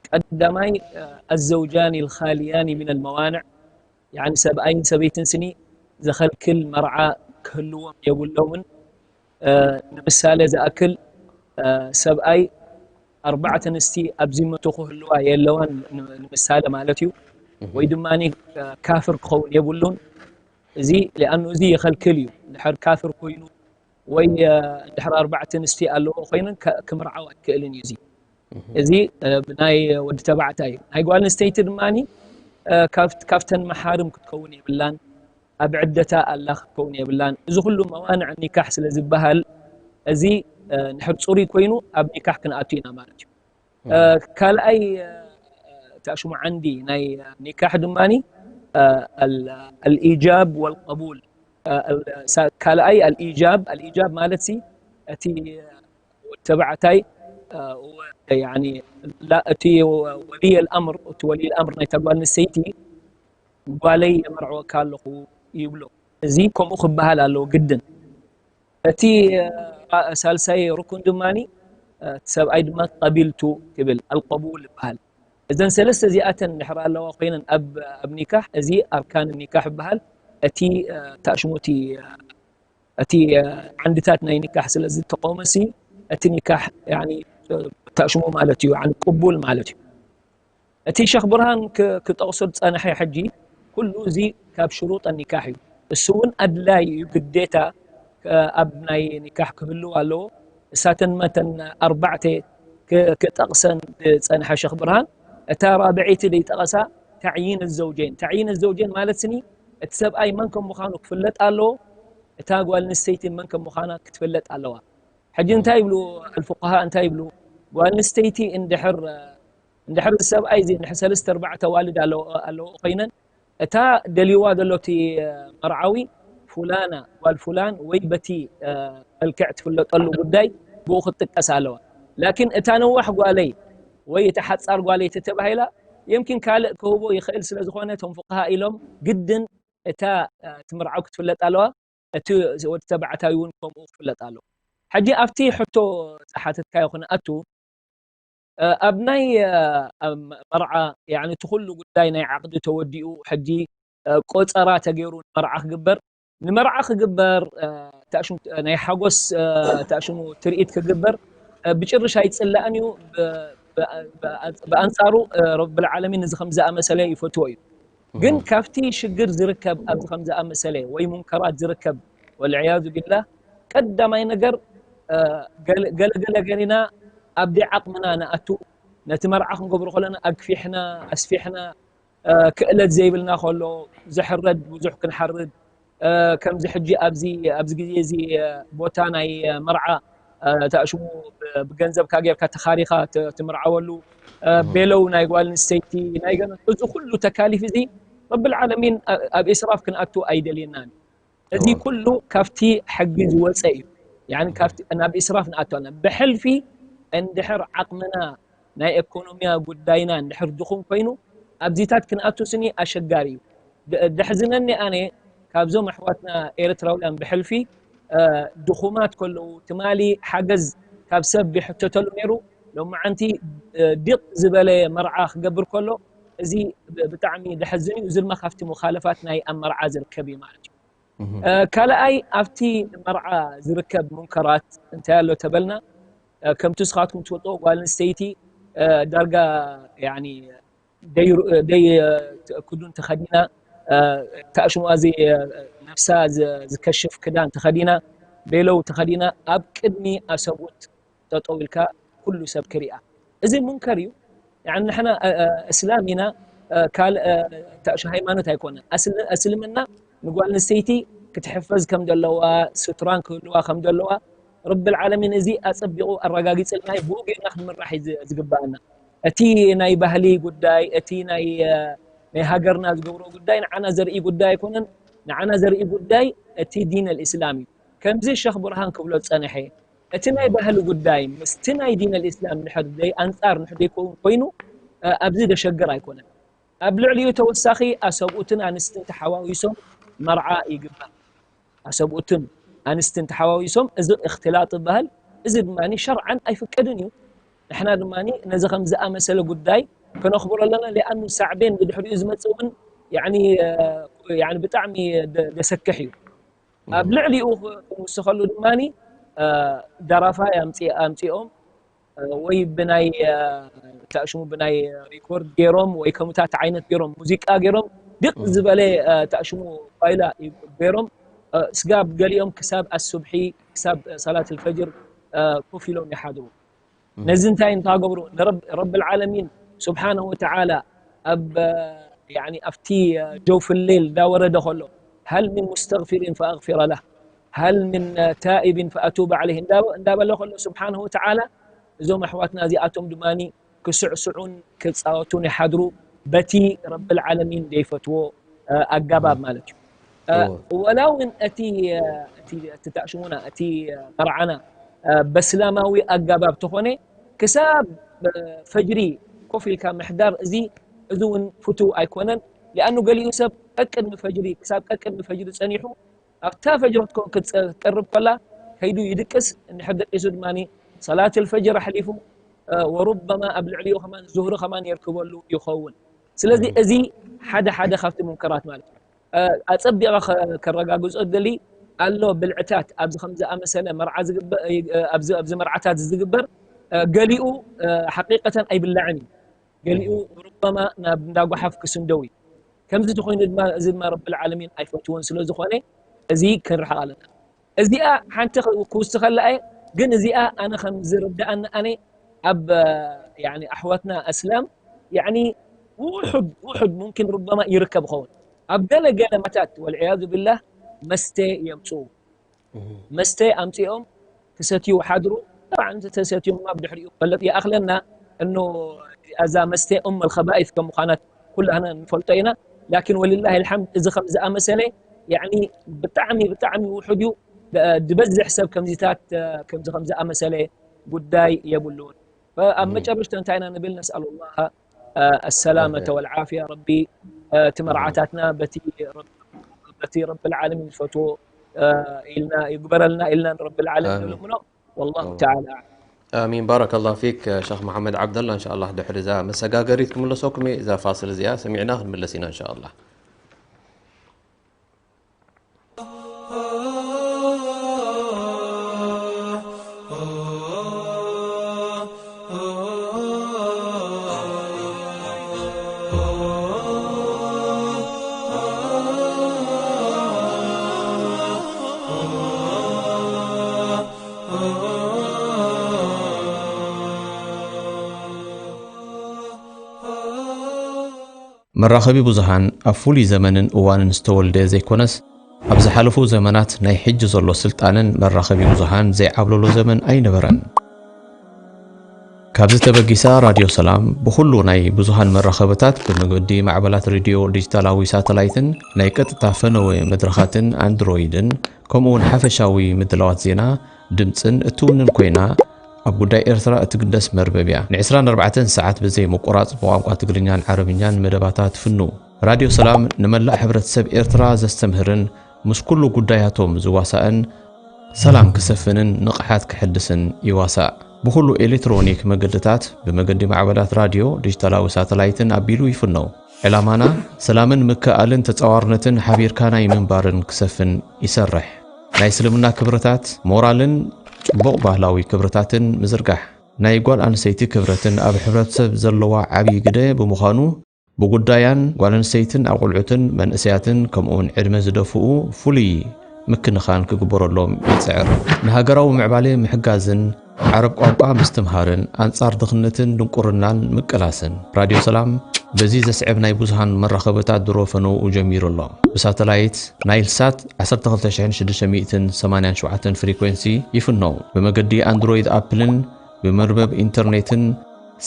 ቀዳማይ፣ እ፣ ኣዘውጃኒ ልኻልያኒ ሚነል መዋንዕ፣ ያኒ ሰብኣይን ሰበይትን ስኒ ዘኸልክል መርዓ ክህልዎም የብሎምን። እ፣ ንምሳሌ ዝኣክል፣ እ፣ ሰብኣይ ኣርባዕተ ኣንስቲ ኣብ ዚመቱ ክህልዋ የለዋን፣ ን-፣ ንምሳሌ ማለት እዩ። ወይ ድማ፣ እ፣ ካፍር ክኸውን የብሉን። እዚ ሊኣኑ እዚ የኸልክል እዩ። ድሕር ካፍር ኮይኑ ወይ፣ እ፣ ድሕር ኣርባዕተ ኣንስቲ ኣለዎ ኮይነን ከ-፣ ክምርዓው ኣይክእልን እዩ። እዚ፣ እዚ፣ እ፣ ብናይ ወዲ ተባዕታይ እዩ። ናይ ጓል ኣንስተይቲ ድማ፣ እ፣ ካብ-፣ ካብተን መሓርም ክትከውን የብላን፣ ኣብ ዕደታ ኣላ ክትከውን የብላን። እዚ ኩሉ መዋንዕ ኒካሕ ስለ ዝበሃል፣ እዚ፣ እ፣ ድሕር ጽሩይ ኮይኑ ኣብ ኒካሕ ክንኣቱ ኢና ማለት እዩ። እ፣ ካልኣይ፣ እ፣ ተሽሙ ዓንዲ ናይ ኒካሕ ድማ፣ እ፣ ኣል-፣ ኣልኢጃብ ወልቀቡል። እ፣ ኣል-፣ ሳ-፣ ካልኣይ ኣልኢጃብ፣ ኣልኢጃብ ማለት ሲ እቲ ወዲ ተባዕታይ፣ እ፣ ወ-፣ ያኒ ላ-፣ እቲ ወ-፣ ወልይ ኣልኣምር፣ እቲ ወልይ ኣልኣምር ናይታ ጓል ኣንስተይቲ ጓለይ የመርዕወካ ኣለኹ ይብሎ። እዚ ከምኡ ክበሃል ኣለዎ ግድን። እቲ፣ እ፣ ሳልሳይ ርኩን ድማ፣ እ፣ እቲ ሰብኣይ ድማ ቀቢልቱ ክብል ኣልቀቡል ይበሃል። እዘን ሰለስተ እዚኣተን ድሕር ኣለዋ ኮይነን ኣብ፣ ኣብ ኒካሕ፣ እዚ ኣርካን ኒካሕ ይበሃል። እቲ፣ እ፣ ታሽሙ እቲ፣ እ፣ እቲ፣ እ፣ ዓንድታት ናይ ኒካሕ ስለ ዝተቆመሲ እቲ ኒካሕ ያኒ፣ እ፣ ታሽሙ ማለት እዩ፣ ያኒ ቅቡል ማለት እዩ። እቲ ሸኽ ብርሃን ክ-፣ ክጠቕሶ ዝጸንሐ ሕጂ ኩሉ እዚ ካብ ሽሩጥ ኒካሕ እዩ። እሱ እውን ኣድላይ እዩ፣ ግዴታ፣ እ፣ ኣብ ናይ ኒካሕ ክህልው ኣለዎ። እሳተን መተን ኣርባዕተ ክ-፣ ክጠቕሰን ዝጸንሐ ሸኽ ብርሃን፣ እታ ራብዐይቲ ደይጠቐሳ ተዕይን ዘውጀይን። ተዕይን ዘውጀይን ማለት ስኒ እቲ ሰብኣይ መን ከም ምዃኑ ክፍለጥ ኣለዎ፣ እታ ጓል ኣንስተይቲ መን ከም ምዃና ክትፍለጥ ኣለዋ። ሕጂ እንታይ ይብሉ ኣልፉቃሃ፣ እንታይ ይብሉ? ጓል ኣንስተይቲ እንድሕር፣ እንድሕር እዚ ሰብኣይ እዚ እንድሕር ሰለስተ ኣርባዕተ ኣዋልድ ኣለዎ፣ ኣለዎ ኮይነን፣ እታ ደልይዋ ዘሎ እቲ መርዓዊ ፉላና፣ ጓል ፉላን ወይ በቲ፣ እ፣ መልክዕ ትፍለጠሉ ጉዳይ ብኡ ክትጥቀስ ኣለዋ። ላኪን እታ ነዋሕ ጓለይ ወይ እታ ሓጻር ጓለይ ተተባሂላ፣ የምኪን ካልእ ክህቦ ይኽእል ስለ ዝኾነ፣ እቶም ፉቃሃ ኢሎም ግድን እታ፣ እ፣ ትምርዓው ክትፍለጥ ኣለዋ። እቲ ወዲ ተባዕታይ እውን ከምኡ ክፍለጥ ኣለዎ። ሕጂ ኣብቲ ሕቶ ዝሓተትካዮ ክንኣቱ፣ እ፣ ኣብ ናይ፣ እ፣ ኣብ መርዓ፣ ያኒ እቲ ኩሉ ጉዳይ ናይ ዓቕዲ ተወዲኡ፣ ሕጂ፣ እ፣ ቆጸራ ተገይሩ ንመርዓ ክግበር፣ ንመርዓ ክግበር፣ እ፣ ተኣሽሙ፣ ናይ ሓጎስ፣ እ፣ ተኣሽሙ ትርኢት ክግበር፣ እ፣ ብጭርሽ ኣይጽላእን እዩ። ብ-፣ ብ-፣ ብ-፣ ብኣንጻሩ፣ እ፣ ረብል ዓለሚን እዚ ከም ዝኣመሰለ ይፈትዎ እዩ። ግን ካብቲ ሽግር ዝርከብ ኣብዚ ከም ዝኣመሰለ ወይ ሙንከራት ዝርከብ፣ ወልዕያዙ ቢላህ፣ ቀዳማይ ነገር፣ እ፣ ገለ፣ ገለ፣ ገለ ገሪና ኣብ ደይ ዓቕምና ንኣቱ፣ ነቲ መርዓ ክንገብሮ ከለና ኣግፊሕና፣ ኣስፊሕና፣ እ፣ ክእለት ዘይብልና ከሎ፣ ዝሕረድ ብዙሕ ክንሓርድ፣ እ፣ ከምዚ ሕጂ ኣብዚ፣ ኣብዚ ግዜ እዚ፣ እ፣ ቦታ ናይ፣ እ፣ መርዓ፣ እ፣ ተኣሽሙ ብ-፣ ብገንዘብካ ጌርካ ተኻሪኻ ት-፣ ትምርዓወሉ፣ እ፣ እህ። ቤለው ናይ ጓል ኣንስተይቲ፣ ናይ ገለ፣ እዚ ኩሉ ተካሊፍ እዚ ረብል ዓለሚን ኣ-፣ ኣብ ኢስራፍ ክንኣቱ ኣይደልየናን። እዚ እወ። ኩሉ ካብቲ ሕጊ ዝወፀ እዩ። ያኒ ካብቲ ናብ ኢስራፍ ንኣቱ ኣለና። ብሕልፊ እንድሕር ዓቕምና ናይ ኢኮኖሚያ ጉዳይና እንድሕር ድኹም ኮይኑ ኣብዚታት ክንኣቱ ስኒ ኣሸጋሪ እዩ። ድ-፣ ደሕዝነኒ ኣነ ካብዞም ኣሕዋትና ኤርትራውያን ብሕልፊ፣ እ፣ ድኹማት ከለዉ ትማሊ ሓገዝ ካብ ሰብ ይሕተተሉ ነይሩ። ሎማዓንቲ፣ እ፣ ዲቕ ዝበለ መርዓ ክገብር ከሎ እዚ ብ-፣ ብጣዕሚ ደሕዝን እዩ። እዚ ድማ ካብቲ ሙኻለፋት ናይ ኣብ መርዓ ዝርከብ እዩ ማለት እዩ። ካልኣይ ኣብቲ መርዓ ዝርከብ ሙንከራት እንታይ ኣሎ ተበልና፣ ከምቲ ንስኻትኩም ትፈልጥዎ ጓል ኣንስተይቲ ዳርጋ ደይ ክዱን ተኸዲና፣ ታእሽሙኣ ነብሳ ዝከሽፍ ክዳን ተኸዲና፣ ቤለው ተኸዲና ኣብ ቅድሚ ኣሰብኡት ጠጠው ኢልካ ኩሉ ሰብ ክሪኣ። እዚ ሙንከር እዩ። ንሕና እስላም ኢና፣ ካልእ ሃይማኖት ኣይኮነን። እስልምና ንጓል ኣንስተይቲ ክትሕፈዝ ከም ዘለዋ፣ ሱትራን ክህልዋ ከም ዘለዋ ረብል ዓለሚን እዚ ኣጸቢቑ ኣረጋጊጽልና እዩ። ብኡ ጌርና ክንምራሕ እዩ ዝግባኣና። እቲ ናይ ባህሊ ጉዳይ፣ እቲ ናይ ናይ ሃገርና ዝገብሮ ጉዳይ ንዓና ዘርኢ ጉዳይ ኣይኮነን። ንዓና ዘርኢ ጉዳይ እቲ ዲን ኣልእስላም እዩ። ከምዚ ሸኽ ብርሃን ክብሎ ዝጸንሐ እቲ ናይ ባህሊ ጉዳይ ምስቲ ናይ ዲን ኣልእስላም ድሕር ደይ ኣንጻር ንሕ ደይከውን ኮይኑ ኣብዚ ደሸግር ኣይኮነን። ኣብ ልዕሊኡ ተወሳኺ ኣሰብኡትን ኣንስትን ተሓዋዊሶም መርዓ ይግበር። ኣሰብኡትን ኣንስትን ተሓዋዊሶም እዚ እክትላጥ ይበሃል። እዚ ድማ ሸርዓን ኣይፍቀድን እዩ። ንሕና ድማ ነዚ ከም ዝኣመሰለ ጉዳይ ከነኽብሮ ኣለና። ሊኣኑ ሳዕቤን ብድሕሪኡ ዝመጽእ እውን ብጣዕሚ ዘሰክሕ እዩ። ኣብ ልዕሊኡ ክውስኸሉ ድማ ደራፋይ ኣምፂኦም ወይ ብናይ ታእሽሙ ብናይ ሪኮርድ ገይሮም ወይ ከምታት ዓይነት ገይሮም ሙዚቃ ገይሮም ድቕ ዝበለ ታእሽሙ ፋይላ ገይሮም ስጋብ ገሊኦም ክሳብ ኣሱብሒ ክሳብ ሰላት ልፈጅር ኮፍ ኢሎም ይሓድሩ። ነዚ እንታይ እንታገብሩ ረብ ልዓለሚን ስብሓንሁ ወተዓላ ኣብ ኣብቲ ጀውፍ ሌል እንዳወረደ ከሎ ሀል ምን ሙስተግፊሪን ፈኣግፊረ ለህ ሀል ምን ታኢቢን ፈኣቱብ ዓለይህ እንዳበለ ከሎ ስብሓንሁ ወተዓላ እዞም ኣሕዋትና እዚኣቶም ድማ ክስዕስዑን ክፃወቱን ይሓድሩ በቲ ረብል ዓለሚን ዘይፈትዎ ኣገባብ ማለት እዩ። ወላ እውን እቲ እቲ ታእሽሙና እቲ መርዓና በስላማዊ ኣገባብ ተኾነ ክሳብ ፈጅሪ ኮፍ ኢልካ ምሕዳር እዚ እዚ እውን ፍቱው ኣይኮነን። ሊኣኑ ገሊኡ ሰብ ቀቅድሚ ፈጅሪ ክሳብ ቀቅድሚ ፈጅሪ ጸኒሑ ኣብታ ፈጅሪ ክትቀርብ ከላ ከይዱ ይድቅስ እንድሕር ደቂሱ ድማ ሰላት ልፈጅር ኣሕሊፉ ወሩበማ ኣብ ልዕሊኡ ከማን ዙህሪ ከማን የርክበሉ ይኸውን። ስለዚ እዚ ሓደ ሓደ ካብቲ ሙንከራት ማለት እዩ። ኣጸቢቐ ከረጋግጾ ደሊ ኣሎ ብልዕታት ኣብዚ ከም ዝኣመሰለ መርዓ ኣብዚ መርዓታት ዝግበር ገሊኡ ሓቂቀተን ኣይብላዕን እዩ። ገሊኡ ሩበማ ናብ እንዳጓሓፍ ክስንደው እዩ። ከምዚ ተኮይኑ ድማ እዚ ድማ ረብል ዓለሚን ኣይፈትዎን ስለ ዝኾነ እዚ ክንርሕቕ ኣለና። እዚኣ ሓንቲ ክውስኸላ እየ ግን እዚኣ ኣነ ከም ዝርድኣኒ ኣነ ኣብ ኣሕዋትና ኣስላም ውሑድ ውሑድ ሙምኪን ሩበማ ይርከብ ኸውን ኣብ ገለ ገለ ማታት ወልዕያዙ ብላህ መስተ የምፅኡ መስተ ኣምፂኦም ክሰትዩ ሓድሩ ጠብዓን ተሰትዮም ድማ ብድሕሪኡ ክፈለጥ ይኣኽለና እኖ እዛ መስተ እም ኣልኸባኢት ከም ምዃና ኩላህና ንፈልጦ ኢና ላኪን ወልላሂ ልሓምድ እዚ ከም ዝኣመሰለ ያኒ ብጣዕሚ ብጣዕሚ ውሑድ እዩ ዝበዝሕ ሰብ ከምዚታት ከምዚ ከም ዝኣመሰለ ጉዳይ የብሉን ኣብ መጨረሽታ እንታይ ኢና ንብል ነስኣሉ ላሃ ኣሰላመተ ወልዓፍያ ረቢ እቲ መርዓታትና በቲ ረቢ ልዓለሚን ዝፈትዎ ኢልና ይግበረልና ኢልና ንረቢ ልዓለሚን ንልምኖ ወላሁ ተዓላ ኣዕለም ኣሚን ባረከላሁ ፊክ ሸኽ መሓመድ ዓብደላ እንሻ ኣላህ ድሕሪ እዛ መሰጋገሪት ክምለሰኩም እየ እዛ ፋስል እዚኣ ሰሚዕና ክንምለስ ኢና እንሻ ኣላህ መራኸቢ ብዙሃን ኣብ ፍሉይ ዘመንን እዋንን ዝተወልደ ዘይኮነስ፣ ኣብ ዝሓለፉ ዘመናት ናይ ሕጂ ዘሎ ስልጣነን መራኸቢ ብዙሃን ዘይዓብለሎ ዘመን ኣይነበረን። ካብዚ ተበጊሳ ራድዮ ሰላም ብኹሉ ናይ ብዙሃን መራኸብታት ብመገዲ ማዕበላት ሬድዮ ዲጂታላዊ ሳተላይትን ናይ ቀጥታ ፈነወ መድረኻትን ኣንድሮይድን ከምኡውን ሓፈሻዊ ምድላዋት ዜና፣ ድምጽን እትውንን ኮይና ኣብ ጉዳይ ኤርትራ እትግደስ መርበብ እያ። ን ዕስራን ኣርባዕተን ሰዓት ብዘይ ምቁራጽ ብቋንቋ ትግርኛን ዓረብኛን መደባታ ትፍኑ። ራድዮ ሰላም ንመላእ ሕብረተሰብ ኤርትራ ዘስተምህርን ምስ ኩሉ ጉዳያቶም ዝዋሳእን ሰላም ክሰፍንን ንቕሓት ክሕድስን ይዋሳእ። ብኹሉ ኤሌክትሮኒክ መገድታት ብመገዲ ማዕበላት ራድዮ፣ ዲጂታላዊ ሳተላይትን ኣቢሉ ይፍነው። ዕላማና ሰላምን ምክእኣልን ተጻዋርነትን ሓቢርካ ናይ ምንባርን ክሰፍን ይሰርሕ። ናይ እስልምና ክብርታት ሞራልን ጽቡቕ ባህላዊ ክብርታትን ምዝርጋሕ። ናይ ጓል ኣንስተይቲ ክብረትን ኣብ ሕብረተሰብ ዘለዋ ዓብዪ ግደ ብምዃኑ፣ ብጉዳያን ጓል ኣንስተይትን ኣቑልዑትን መንእሰያትን ከምኡውን ዕድመ ዝደፍኡ ፍሉይ ምክንኻን ክግበረሎም ይጽዕር። ንሃገራዊ ምዕባለ ምሕጋዝን ዓረብ ቋንቋ ምስትምሃርን ኣንጻር ድኽነትን ድንቁርናን ምቅላስን። ራድዮ ሰላም በዚ ዘስዕብ ናይ ብዙሃን መራኸብታት ድሮ ፈነውኡ ጀሚሩ ኣሎ። ብሳተላይት ናይል ሳት ዓሰርተ ክልተ ሽሕን ሽዱሽተ ሚእትን ሰማንያን ሸውዓተን ፍሪኮንሲ ይፍነው። ብመገዲ ኣንድሮይድ ኣፕልን ብመርበብ ኢንተርኔትን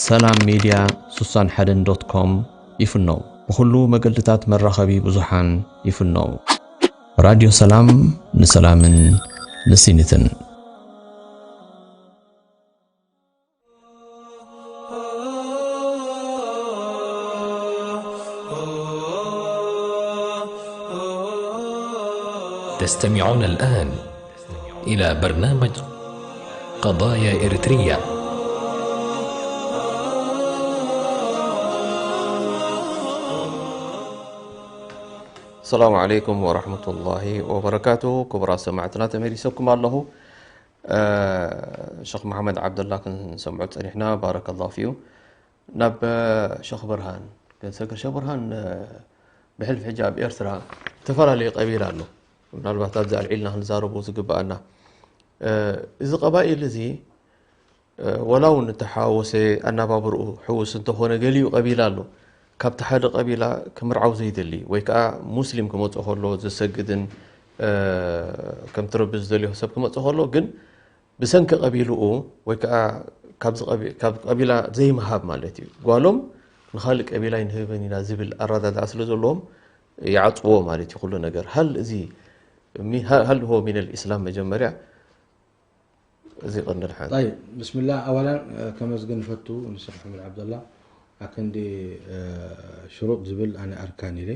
ሰላም ሜድያ ስሳን ሓደን ዶት ኮም ይፍነው። ብኹሉ መገድታት መራኸቢ ብዙሃን ይፍነው። ራድዮ ሰላም ንሰላምን ንሲኒትን። تستمعون الآن إلى برنامج قضايا إريترية. السلام عليكم ورحمة الله وبركاته. ክቡራት ሰማዕትና ተመሊሰኩም ኣለኹ። ሸኽ መሓመድ ዓብደላ ክንሰምዖ ጸኒሕና። ባረከላሁ ፊሁ። ናብ ሸኽ ብርሃን ክንሰግር። ሸኽ ብርሃን፣ ብሕልፊ ሕጂ ኣብ ኤርትራ ዝተፈላለዩ ቀቢላ ኣሎ። ምናልባት ኣብዚ ኣልዒልና ክንዛረቦ ዝግብኣና፣ እዚ ቀባኢል እዚ ወላ እውን እተሓዋወሰ ኣነባብርኡ ሕውስ እንተኾነ፣ ገሊኡ ቀቢላ ኣሎ ካብቲ ሓደ ቀቢላ ክምርዓው ዘይደሊ ወይ ከዓ ሙስሊም ክመፅኦ ከሎ ዘሰግድን ከምቲ ረቢ ዝደልዮ ሰብ ክመፅእ ከሎ ግን ብሰንኪ ቀቢልኡ ወይ ከዓ ካብ ቀቢላ ዘይምሃብ ማለት እዩ። ጓሎም ንኻልእ ቀቢላ ይንህበን ኢና ዝብል ኣረዳድኣ ስለ ዘለዎም ይዓፅዎ ማለት እዩ ኩሉ ነገር። ሃል እዚ ሃል هو من الإسلام መጀመርያ እዚ ቀንዲ ሓንቲ። طيب، بسم الله. أولا، ከመስግን ፈቱ ንስኽ መሓመድ ዓብደላ ኣክንዲ ሽሩጥ ዝብል ኣነ ኣርካን ኢለ።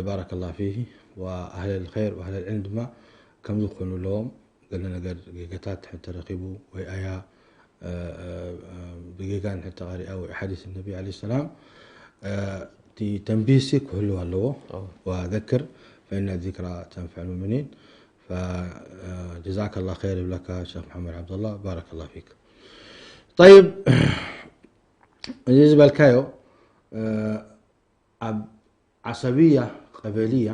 بارك الله فيه وأهل الخير وأهل العلم ድማ ከምዚ ክኾኑ ኣለዎም። ገለ ነገር ጌጋታት ተረኺቡ ወይ ኣያ ብጌጋ እንድሕር ተቐሪኣ ወይ ሓዲስ ነቢ ዓለይሂ ሰላም እቲ ተንቢህ ሲ ክህልው ኣለዎ። وذكر فإن الذكرى تنفع المؤمنين. فجزاك الله خير ይብለካ ሸኽ መሓመድ ዓብደላ። بارك الله فيك. طيب፣ እዚ ዝበልካዮ ኣብ ዓሰብያ ቀበልያ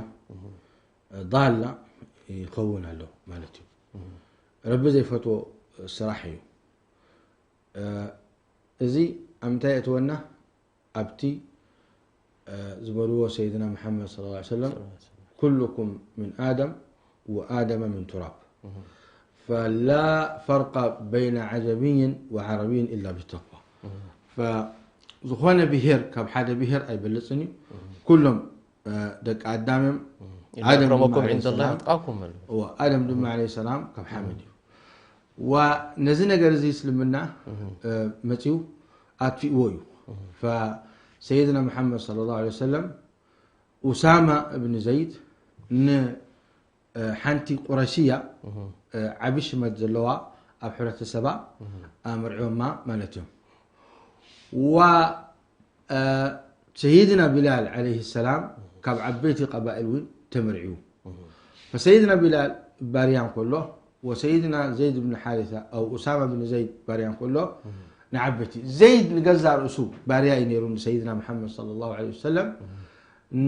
ዳላ ይኸውን ኣሎ ማለት እዩ። ረቢ ዘይፈትዎ ስራሕ እዩ። እዚ ኣብ ምንታይ የእትወና? ኣብቲ ዝበልዎ ሰይድና መሓመድ صلى الله عليه وسلم، كلكم من آدم وآدم من تراب، فلا فرق بين عجمي وعربي إلا بالتقوى. ዝኾነ ብሄር ካብ ሓደ ብሄር ኣይበልፅን እዩ። ኩሎም ደቂ ኣዳም እዮም። ኣክረመኩም ዒንደላ ኣትቃኩም። ኣደም ድማ ዓለይሂ ሰላም ካብ ሓመድ እዩ። ነዚ ነገር እዚ እስልምና መፅዩ ኣጥፊእዎ እዩ። ሰይድና መሓመድ صلى الله عليه وسلم ኡሳማ እብኒ ዘይድ ንሓንቲ ቁረሽያ ዓቢ ሽመት ዘለዋ ኣብ ሕብረተሰባ ኣምርዕዮማ ማለት እዮም። ሰይድና ቢላል ዓለይሂ ሰላም ካብ ዓበይቲ ቀባኢል እውን ተመርዕዩ። ፈሰይድና ቢላል ባርያ እንከሎ ወሰይድና ዘይድ ብን ሓሪታ ኣው ኡሳማ ብን ዘይድ ባርያ እንከሎ ንዓበይቲ ዘይድ ንገዛ ርእሱ ባርያ እዩ ነይሩ ንሰይድና መሓመድ صلى الله عليه وسلم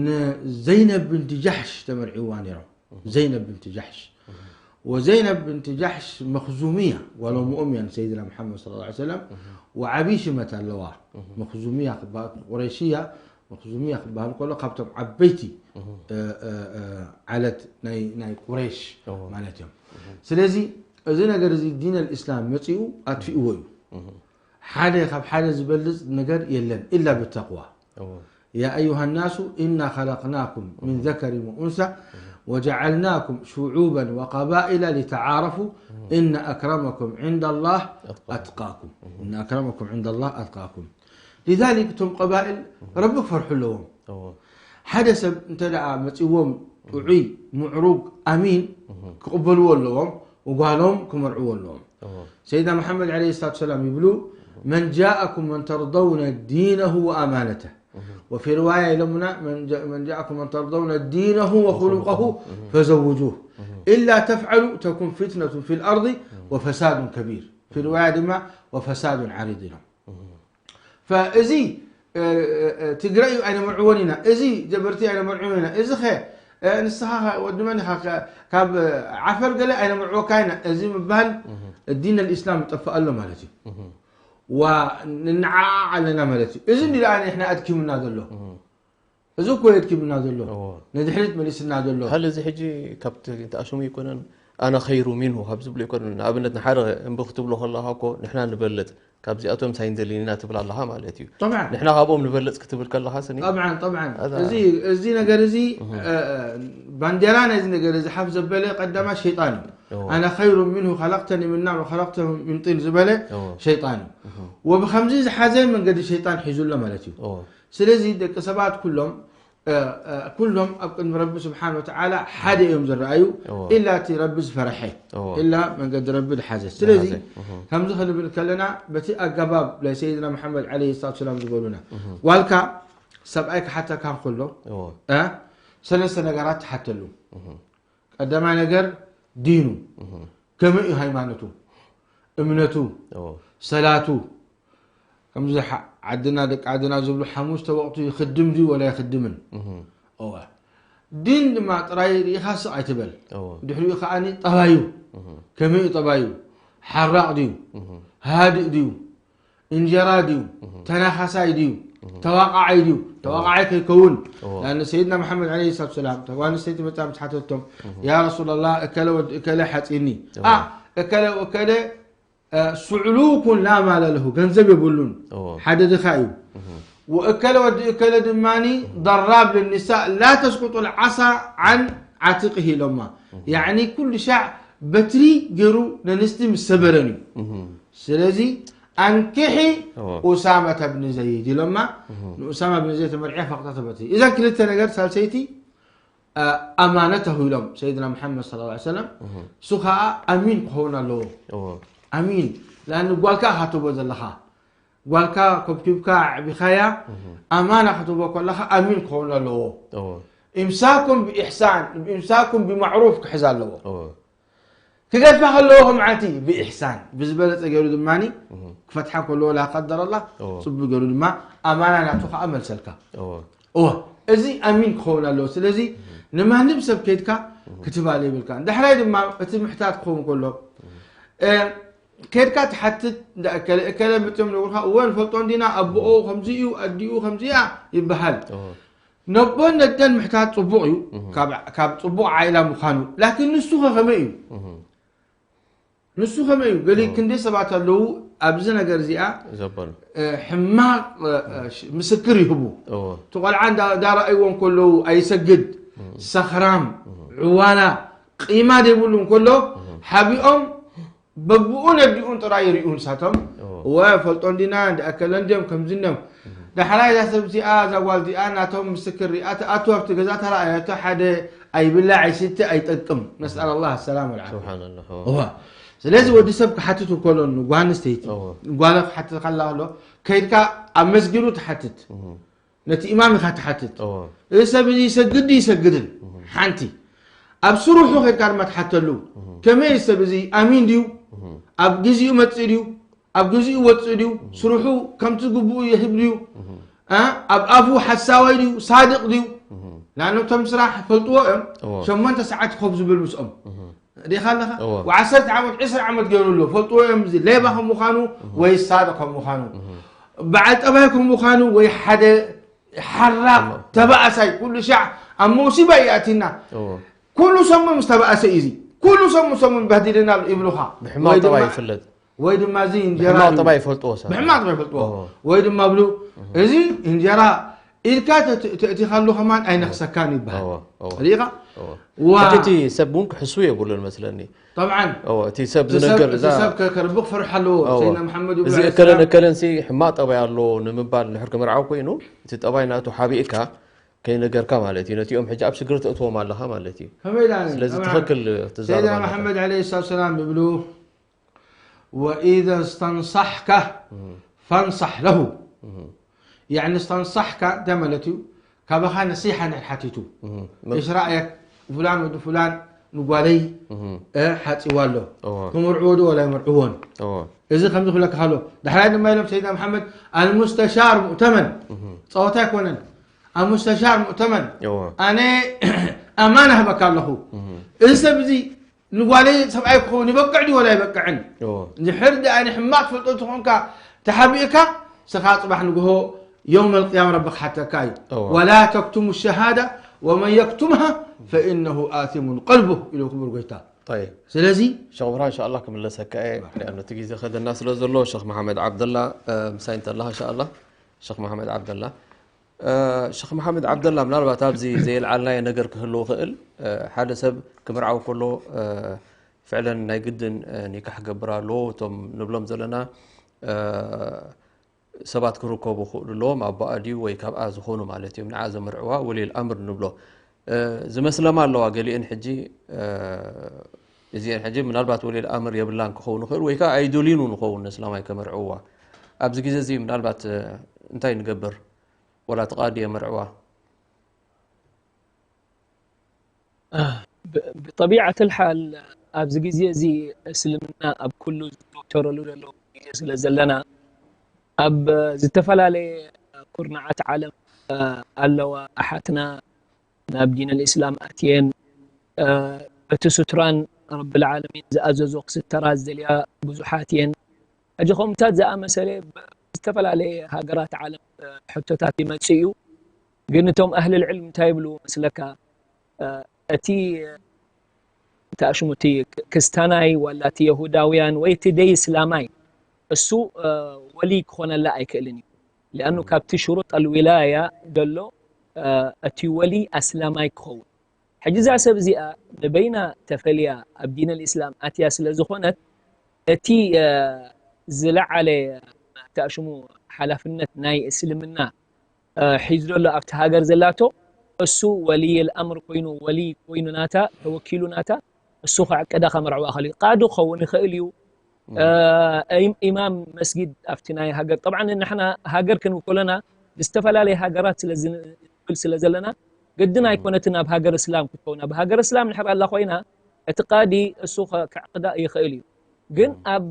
ንዘይነብ ብንት ጃሕሽ ተመርዕዋ ነይሮም። ዘይነብ ብንት ጃሕሽ ወዘይነብ ብንት ጃሕሽ መኽዙምያ ጓል እሞኦም እያ ንሰይድና መሓመድ صلى الله عليه وسلم ወዓብዪ ሽመት ኣለዋ። መኽዙምያ ክበሃል ቁረይሽያ መኽዙምያ ክበሃል ከሎ ካብቶም ዓበይቲ ዓለት ናይ ቁረይሽ ማለት እዮም። ስለዚ እዚ ነገር እዚ ዲን ኣልእስላም መፂኡ ኣጥፊእዎ እዩ። ሓደ ካብ ሓደ ዝበልፅ ነገር የለን ኢላ ብተቕዋ። يا أيها الناس إنا خلقناكم من ذكر وأنثى وجعلناكم شعوبا وقبائل لتعارفوا إن أكرمكم عند الله أتقاكم. إن أكرمكم عند الله أتقاكم. لذلك እቶም ቀባኢል ረቢ ክፈርሑ ኣለዎም። ሓደ ሰብ እንተ ደኣ መፂዎም ጥዑይ ምዕሩግ ኣሚን ክቕበልዎ ኣለዎም። ወጓሎም ክመርዕዎ ኣለዎም። ሰይድና መሓመድ ዓለይሂ ሰላቱ ሰላም ይብሉ من جاءكم من ترضون دينه وأمانته وفي رواية لمنا من جاء من جاءكم من ترضون دينه وخلقه فزوجوه إلا تفعلوا تكن فتنة في الأرض وفساد كبير. في رواية ድማ وفساد عريض ነው። فእዚ ትግራይ ኣይነመርዕዎን ኢና፣ እዚ ጀበርቲ ኣይነመርዕዎን ኢና፣ እዚ ኸ ንስኻ ወዲ መን ኢኻ ካብ ዓፈር ገለ ኣይነመርዕወካ ኢና፣ እዚ ምባል ዲን ኣልእስላም ይጠፍእ ኣሎ ማለት እዩ። ንነዓዓ ኣለና ማለት እዩ። እዚ እንዲ ደኣ ንሕና ኣድኪምና ዘሎ፣ እዚ እኮ የድኪምና ዘሎ፣ ንድሕሪት መሊስና ዘሎ። ሃል እዚ ሕጂ ካብቲ ተኣሽሙ ኣይኮነን፣ ኣነ ኸይሩ ሚንሁ ካብ ዝብሉ ኣይኮነን። ንኣብነት ንሓደ እምቢ ክትብሎ ከለኻ እኮ ንሕና ንበልጽ ካብዚኣቶም ሳይን ዘሊኒና ትብል ኣለኻ ማለት እዩ። ንሕና ካብኦም ንበልጽ ክትብል ከለኻ ስኒ ጠብዓን ጠብዓን እዚ እዚ ነገር እዚ ባንዴራ ናይዚ ነገር እዚ ሓፍ ዘበለ ቀዳማ ሸይጣን እዩ። ኣነ ኸይሩ ሚንሁ ኸለቅተኒ ምን ናር ወኸለቅተሁ ምን ጢን ዝበለ ሸይጣን እዩ። ወብከምዚ ዝሓዘ መንገዲ ሸይጣን ሒዙ ኣሎ ማለት እዩ። ስለዚ ደቂ ሰባት ኩሎም ኩሎም ኣብ ቅድሚ ረቢ ስብሓን ወተዓላ ሓደ እዮም ዝረኣዩ። ኢላ እቲ ረቢ ዝፈረሐ፣ ኢላ መንገዲ ረቢ ዝሓዘ። ስለዚ ከምዚ ክንብል ከለና በቲ ኣገባብ ናይ ሰይድና መሓመድ ዓለይሂ ሰላቱ ሰላም ዝበሉና፣ ጓልካ ሰብኣይ ክሓተካ እንከሎ ሰለስተ ነገራት ትሓተሉ። ቀዳማይ ነገር ዲኑ፣ ከመይ እዩ ሃይማኖቱ፣ እምነቱ፣ ሰላቱ፣ ከምዚ ዓድና ደቂ ዓድና ዝብሉ ሓሙሽተ ወቕቱ ይኽድም ድዩ ወላ ኣይኽድምን? እወ። ዲን ድማ ጥራይ ርኢኻ ስቕ ኣይትበል። ድሕሪኡ ከኣ ጠባዩ፣ ከመይ እዩ ጠባዩ? ሓራቕ ድዩ? ሃድእ ድዩ? እንጀራ ድዩ? ተናኻሳይ ድዩ? ተዋቃዓይ ድዩ? ተዋቃዓይ ከይከውን። ሰይድና መሓመድ ዓለይሂ ሰላቱ ሰላም፣ ጓል ኣንስተይቲ መጻ ምስ ሓተቶም፣ ያ ረሱላላህ፣ እከለ ወዲ እከለ ሓጺኒ፣ እከለ እከለ ስዕሉኩን ላ ማለ ለሁ፣ ገንዘብ የብሉን፣ ሓደ ድኻ እዩ። ወእከለ ወዲ እከለ ድማ ደራብ ልኒሳእ ላ ተስቁጡ ልዓሳ ዓን ዓቲቅህ ኢሎማ። ያዕኒ ኩሉ ሻዕ በትሪ ገይሩ ነንስቲ ምስ ሰበረን እዩ። ስለዚ ኣንኪሒ ኡሳመተ ብኒ ዘይድ ኢሎማ። ንኡሳማ ብኒ ዘይድ ተመርዕያ ፈቅጠተ በትሪ። እዘን ክልተ ነገር ሳልሰይቲ ኣማነተሁ ኢሎም ሰይድና መሓመድ ሰለላሁ ዐለይሂ ወሰለም። እሱ ከዓ ኣሚን ክኸውን ኣለዎ። ኣሚን። ለኣን ጓልካ ኢኻ ትህቦ ዘለኻ። ጓልካ ኮብኪብካ ኣዕቢኻያ፣ ኣማና ክትህቦ ከለኻ ኣሚን ክኸውን ኣለዎ። ኢምሳኩም ብኢሕሳን፣ ኢምሳኩም ብማዕሩፍ ክሕዝ ኣለዎ። ክገድፋ ከለዎ ከም ዓቲ ብኢሕሳን ብዝበለጸ ገይሩ ድማ ክፈትሓ ከለዎ ላ ቀደር ኣላህ ጽቡቅ ገይሩ ድማ ኣማና ናቱ ከዓ መልሰልካ። እወ እዚ ኣሚን ክኸውን ኣለዎ። ስለዚ ንማንም ሰብ ከይድካ ክትባል የብልካ። ዳሕራይ ድማ እቲ ምሕታት ክኸውን ከሎ ከይድካ ትሓትት እከለ እከለ ምጥም ንብርካ እወ ንፈልጦ እንዲና ኣቦኦ ከምዚ እዩ ኣዲኡ ከምዚያ ይበሃል። ነቦን ነደን ምሕታት ጽቡቕ እዩ፣ ካብ ጽቡቕ ዓይላ ምዃኑ። ላኪን ንሱ ኸ ከመይ እዩ? ንሱ ከመይ እዩ? ገሊ ክንደይ ሰባት ኣለዉ ኣብዚ ነገር እዚኣ ዘበሉ። ሕማቕ ምስክር ይህቡ። እቲ ቆልዓ እንዳረኣይዎ እንከለዉ ኣይሰግድ፣ ሰኽራም፣ ዕዋላ፣ ቂማ ዘይብሉ እንከሎ ሓቢኦም በብኡ ነዲኡን ጥራይ ይርእዩ ንሳቶም። እወ ፈልጦ እንዲና እንዲ ኣከለ እንዲዮም ከምዚ እንዲዮም። ዳሕራይ እዛ ሰብ እዚኣ እዛ ጓል እዚኣ ናቶም ምስክር ሪኣ ትኣቱ ኣብቲ ገዛ ተራእያቶ ሓደ ኣይብላዕ ኣይስቲ ኣይጠቅም። ነስኣል ኣላህ ኣሰላም ወልዓፍያ። ስብሓንላህ። እወ ስለዚ ወዲ ሰብ ክሓትት እንከሎ ንጓል ኣንስተይቲ ጓለ ክሓትት ከላ ከሎ ከይድካ ኣብ መስጊዱ ትሓትት። ነቲ ኢማም ኢኻ ትሓትት። እዚ ሰብ እዚ ይሰግድ ድዩ ይሰግድን? ሓንቲ ኣብ ስርሑ ከድካ ድማ ትሓተሉ። ከመይ ሰብ እዚ ኣሚን ድዩ? ኣብ ግዚኡ መጽእ ድዩ? ኣብ ግዚኡ ወጽእ ድዩ? ስርሑ ከምቲ ግቡኡ ይህብ ድዩ? ኣብ ኣፉ ሓሳዋይ ድዩ? ሳድቕ ድዩ? ንኣነቶም ስራሕ ፈልጥዎ እዮም። ሸሞንተ ሰዓት ኮፍ ዝብል ምስኦም ዲኻ ኣለኻ? ወዓሰርተ ዓመት ዒስራ ዓመት ገይሩ ኣሎ ፈልጥዎ እዮም። እዚ ሌባ ከም ምዃኑ ወይ ሳድቕ ከም ምዃኑ በዓል ጠባይ ከም ምዃኑ ወይ ሓደ ሓራቕ ተባእሳይ ኩሉ ሻዕ ኣብ መውሲባ ይኣቲና። ኩሉ ሰሙን ምስ ተባእሰ እዩ እዚ ኩሉ ሰሙን ሰሙን በህዲልና ኣሎ ይብሉኻ። ብሕማቕ ጠባይ ይፍለጥ። ወይ ድማ እዚ እንጀራ ብሕማቕ ጠባይ ይፈልጥዎ ሰብ። ብሕማቕ ጠባይ ይፈልጥዎ። ወይ ድማ ብሉ እዚ እንጀራ ኢልካ ተእቲኻሉ ከማን ኣይነኽሰካን ይበሃል። ሪኢኻ? እቲ ሰብ እውን ክሕሱ የብሉን መስለኒ። ጠብዓን እቲ ሰብ ዝነገር እቲ ሰብ ከርቢ ክፈርሕ ኣለዎ። ሰይድና መሓመድ እዚ እከለን እከለንሲ ሕማቕ ጠባይ ኣለዎ ንምባል ንድሕር ክምርዓው ኮይኑ እቲ ጠባይ ናቱ ሓቢእካ ከይነገርካ ማለት እዩ። ነቲኦም ሕጂ ኣብ ሽግር ተእትዎም ኣለኻ ማለት እዩ። ስለዚ ትኽክል ትዛረብ ኣለኻ። መሓመድ ዓለይሂ ሰላቱ ሰላም ይብሉ وإذا استنصحك فانصح له يعني استنصحك ده مالتي كابخا نصيحة نحاتيتو. إيش رأيك؟ فلان ود فلان نقالي أه حاتي والله. كمرعو دو ولا يمرعوون. إذا خمس خلك خلو. ده حالي ما يلم سيدنا محمد المستشار مؤتمن. صوتك ونن. المستشار مؤتمن. أنا أمانة بك الله. إذا بزي ንጓለይ ሰብኣይ ክኸውን ይበቅዕ ድዩ ወላ ይበቅዕን? ድሕር ደኣ ንሕማቕ ትፈልጦ እንተኾንካ ተሓቢእካ፣ ስኻ ጽባሕ ንግሆ የውም ኣልቅያማ ረቢ ክሓተካ እዩ። ወላ ተክቱሙ ሸሃዳ ወመን የክቱምሃ ፈኢነሁ ኣሲሙን ቀልቡ ኢሉ ክቡር ጎይታ። ስለዚ ሸኽ ብርሃን እንሻላ ክምለሰካ እየ። ሊኣኑ እቲ ግዜ ከደና ስለ ዘሎ ሸኽ መሓመድ ዓብደላ ምሳይ እንተለኻ እንሻላ ሸኽ መሓመድ ዓብደላ ሸኽ መሓመድ ዓብደላ ምናልባት ኣብዚ ዘየልዓልናዮ ነገር ክህሉ ይኽእል። ሓደ ሰብ ክምርዓው ከሎ ፍዕለን ናይ ግድን ኒካሕ ክገብር ኣለዎ። እቶም ንብሎም ዘለና ሰባት ክርከቡ ክኽእሉ ኣለዎም። ኣቦኣ ድዩ ወይ ካብኣ ዝኾኑ ማለት እዮም። ንዓ ዘምርዕዋ ወሊል ኣምር ንብሎ። ዝመስለማ ኣለዋ ገሊአን ሕጂ እዚአን ሕጂ ምናልባት ወሊል ኣምር የብላን ክኸውን ይኽእል ወይ ከዓ ኣይደልዩን እውን ይኸውን ንእስላማይ ከምርዕውዋ። ኣብዚ ግዜ እዚ ምናልባት እንታይ ንገብር? ወላ እቲ ቃዲ የመርዕዋ። ብጠቢዓት ልሓል ኣብዚ ግዜ እዚ እስልምና ኣብ ኩሉ ዝዘውተረሉ ዘሎ ግዜ ስለ ዘለና ኣብ ዝተፈላለየ ኩርናዓት ዓለም ኣለዋ ኣሓትና ናብ ዲን ልእስላም ኣትየን በቲ ሱትራን ረቢ ልዓለሚን ዝኣዘዞ ክስተራ ዝደልያ ብዙሓት እየን። ሕጂ ከምታት ዝኣመሰለ ብዝተፈላለየ ሃገራት ዓለም ሕቶታት ይመጽእ እዩ። ግን እቶም ኣህል ልዕልም እንታይ ይብሉ መስለካ? እቲ እንታይ ሽሙ እቲ ክስታናይ ዋላ እቲ የሁዳውያን ወይ እቲ ደይ እስላማይ እሱ ወሊ ክኾነላ ኣይክእልን እዩ። ሊኣኑ ካብቲ ሽሩጥ ኣልዊላያ ዘሎ እቲ ወሊ ኣስላማይ ክኸውን ሕጂ እዛ ሰብ እዚኣ ንበይና ተፈልያ ኣብ ዲን ልእስላም ኣትያ ስለ ዝኾነት እቲ ዝለዓለ ተኣሽሙ ሓላፍነት ናይ እስልምና ሒዙ ዘሎ ኣብቲ ሃገር ዘላቶ እሱ ወልይ ልኣምር ኮይኑ ወልይ ኮይኑ ናታ ተወኪሉ ናታ እሱ ከዕቅዳ ከመርዕዋ ክእል እዩ ቃዲ ክኸውን ይኽእል እዩ ኢማም መስጊድ ኣብቲ ናይ ሃገር ጠብዓ ንሕና ሃገር ክንብል ከለና ብዝተፈላለየ ሃገራት ስለ ዝብል ስለ ዘለና ግድን ኣይኮነትን ኣብ ሃገር እስላም ክትከውን ኣብ ሃገር እስላም ንሕር ኣላ ኮይና እቲ ቃዲ እሱ ከዕቅዳ ይኽእል እዩ ግን ኣብ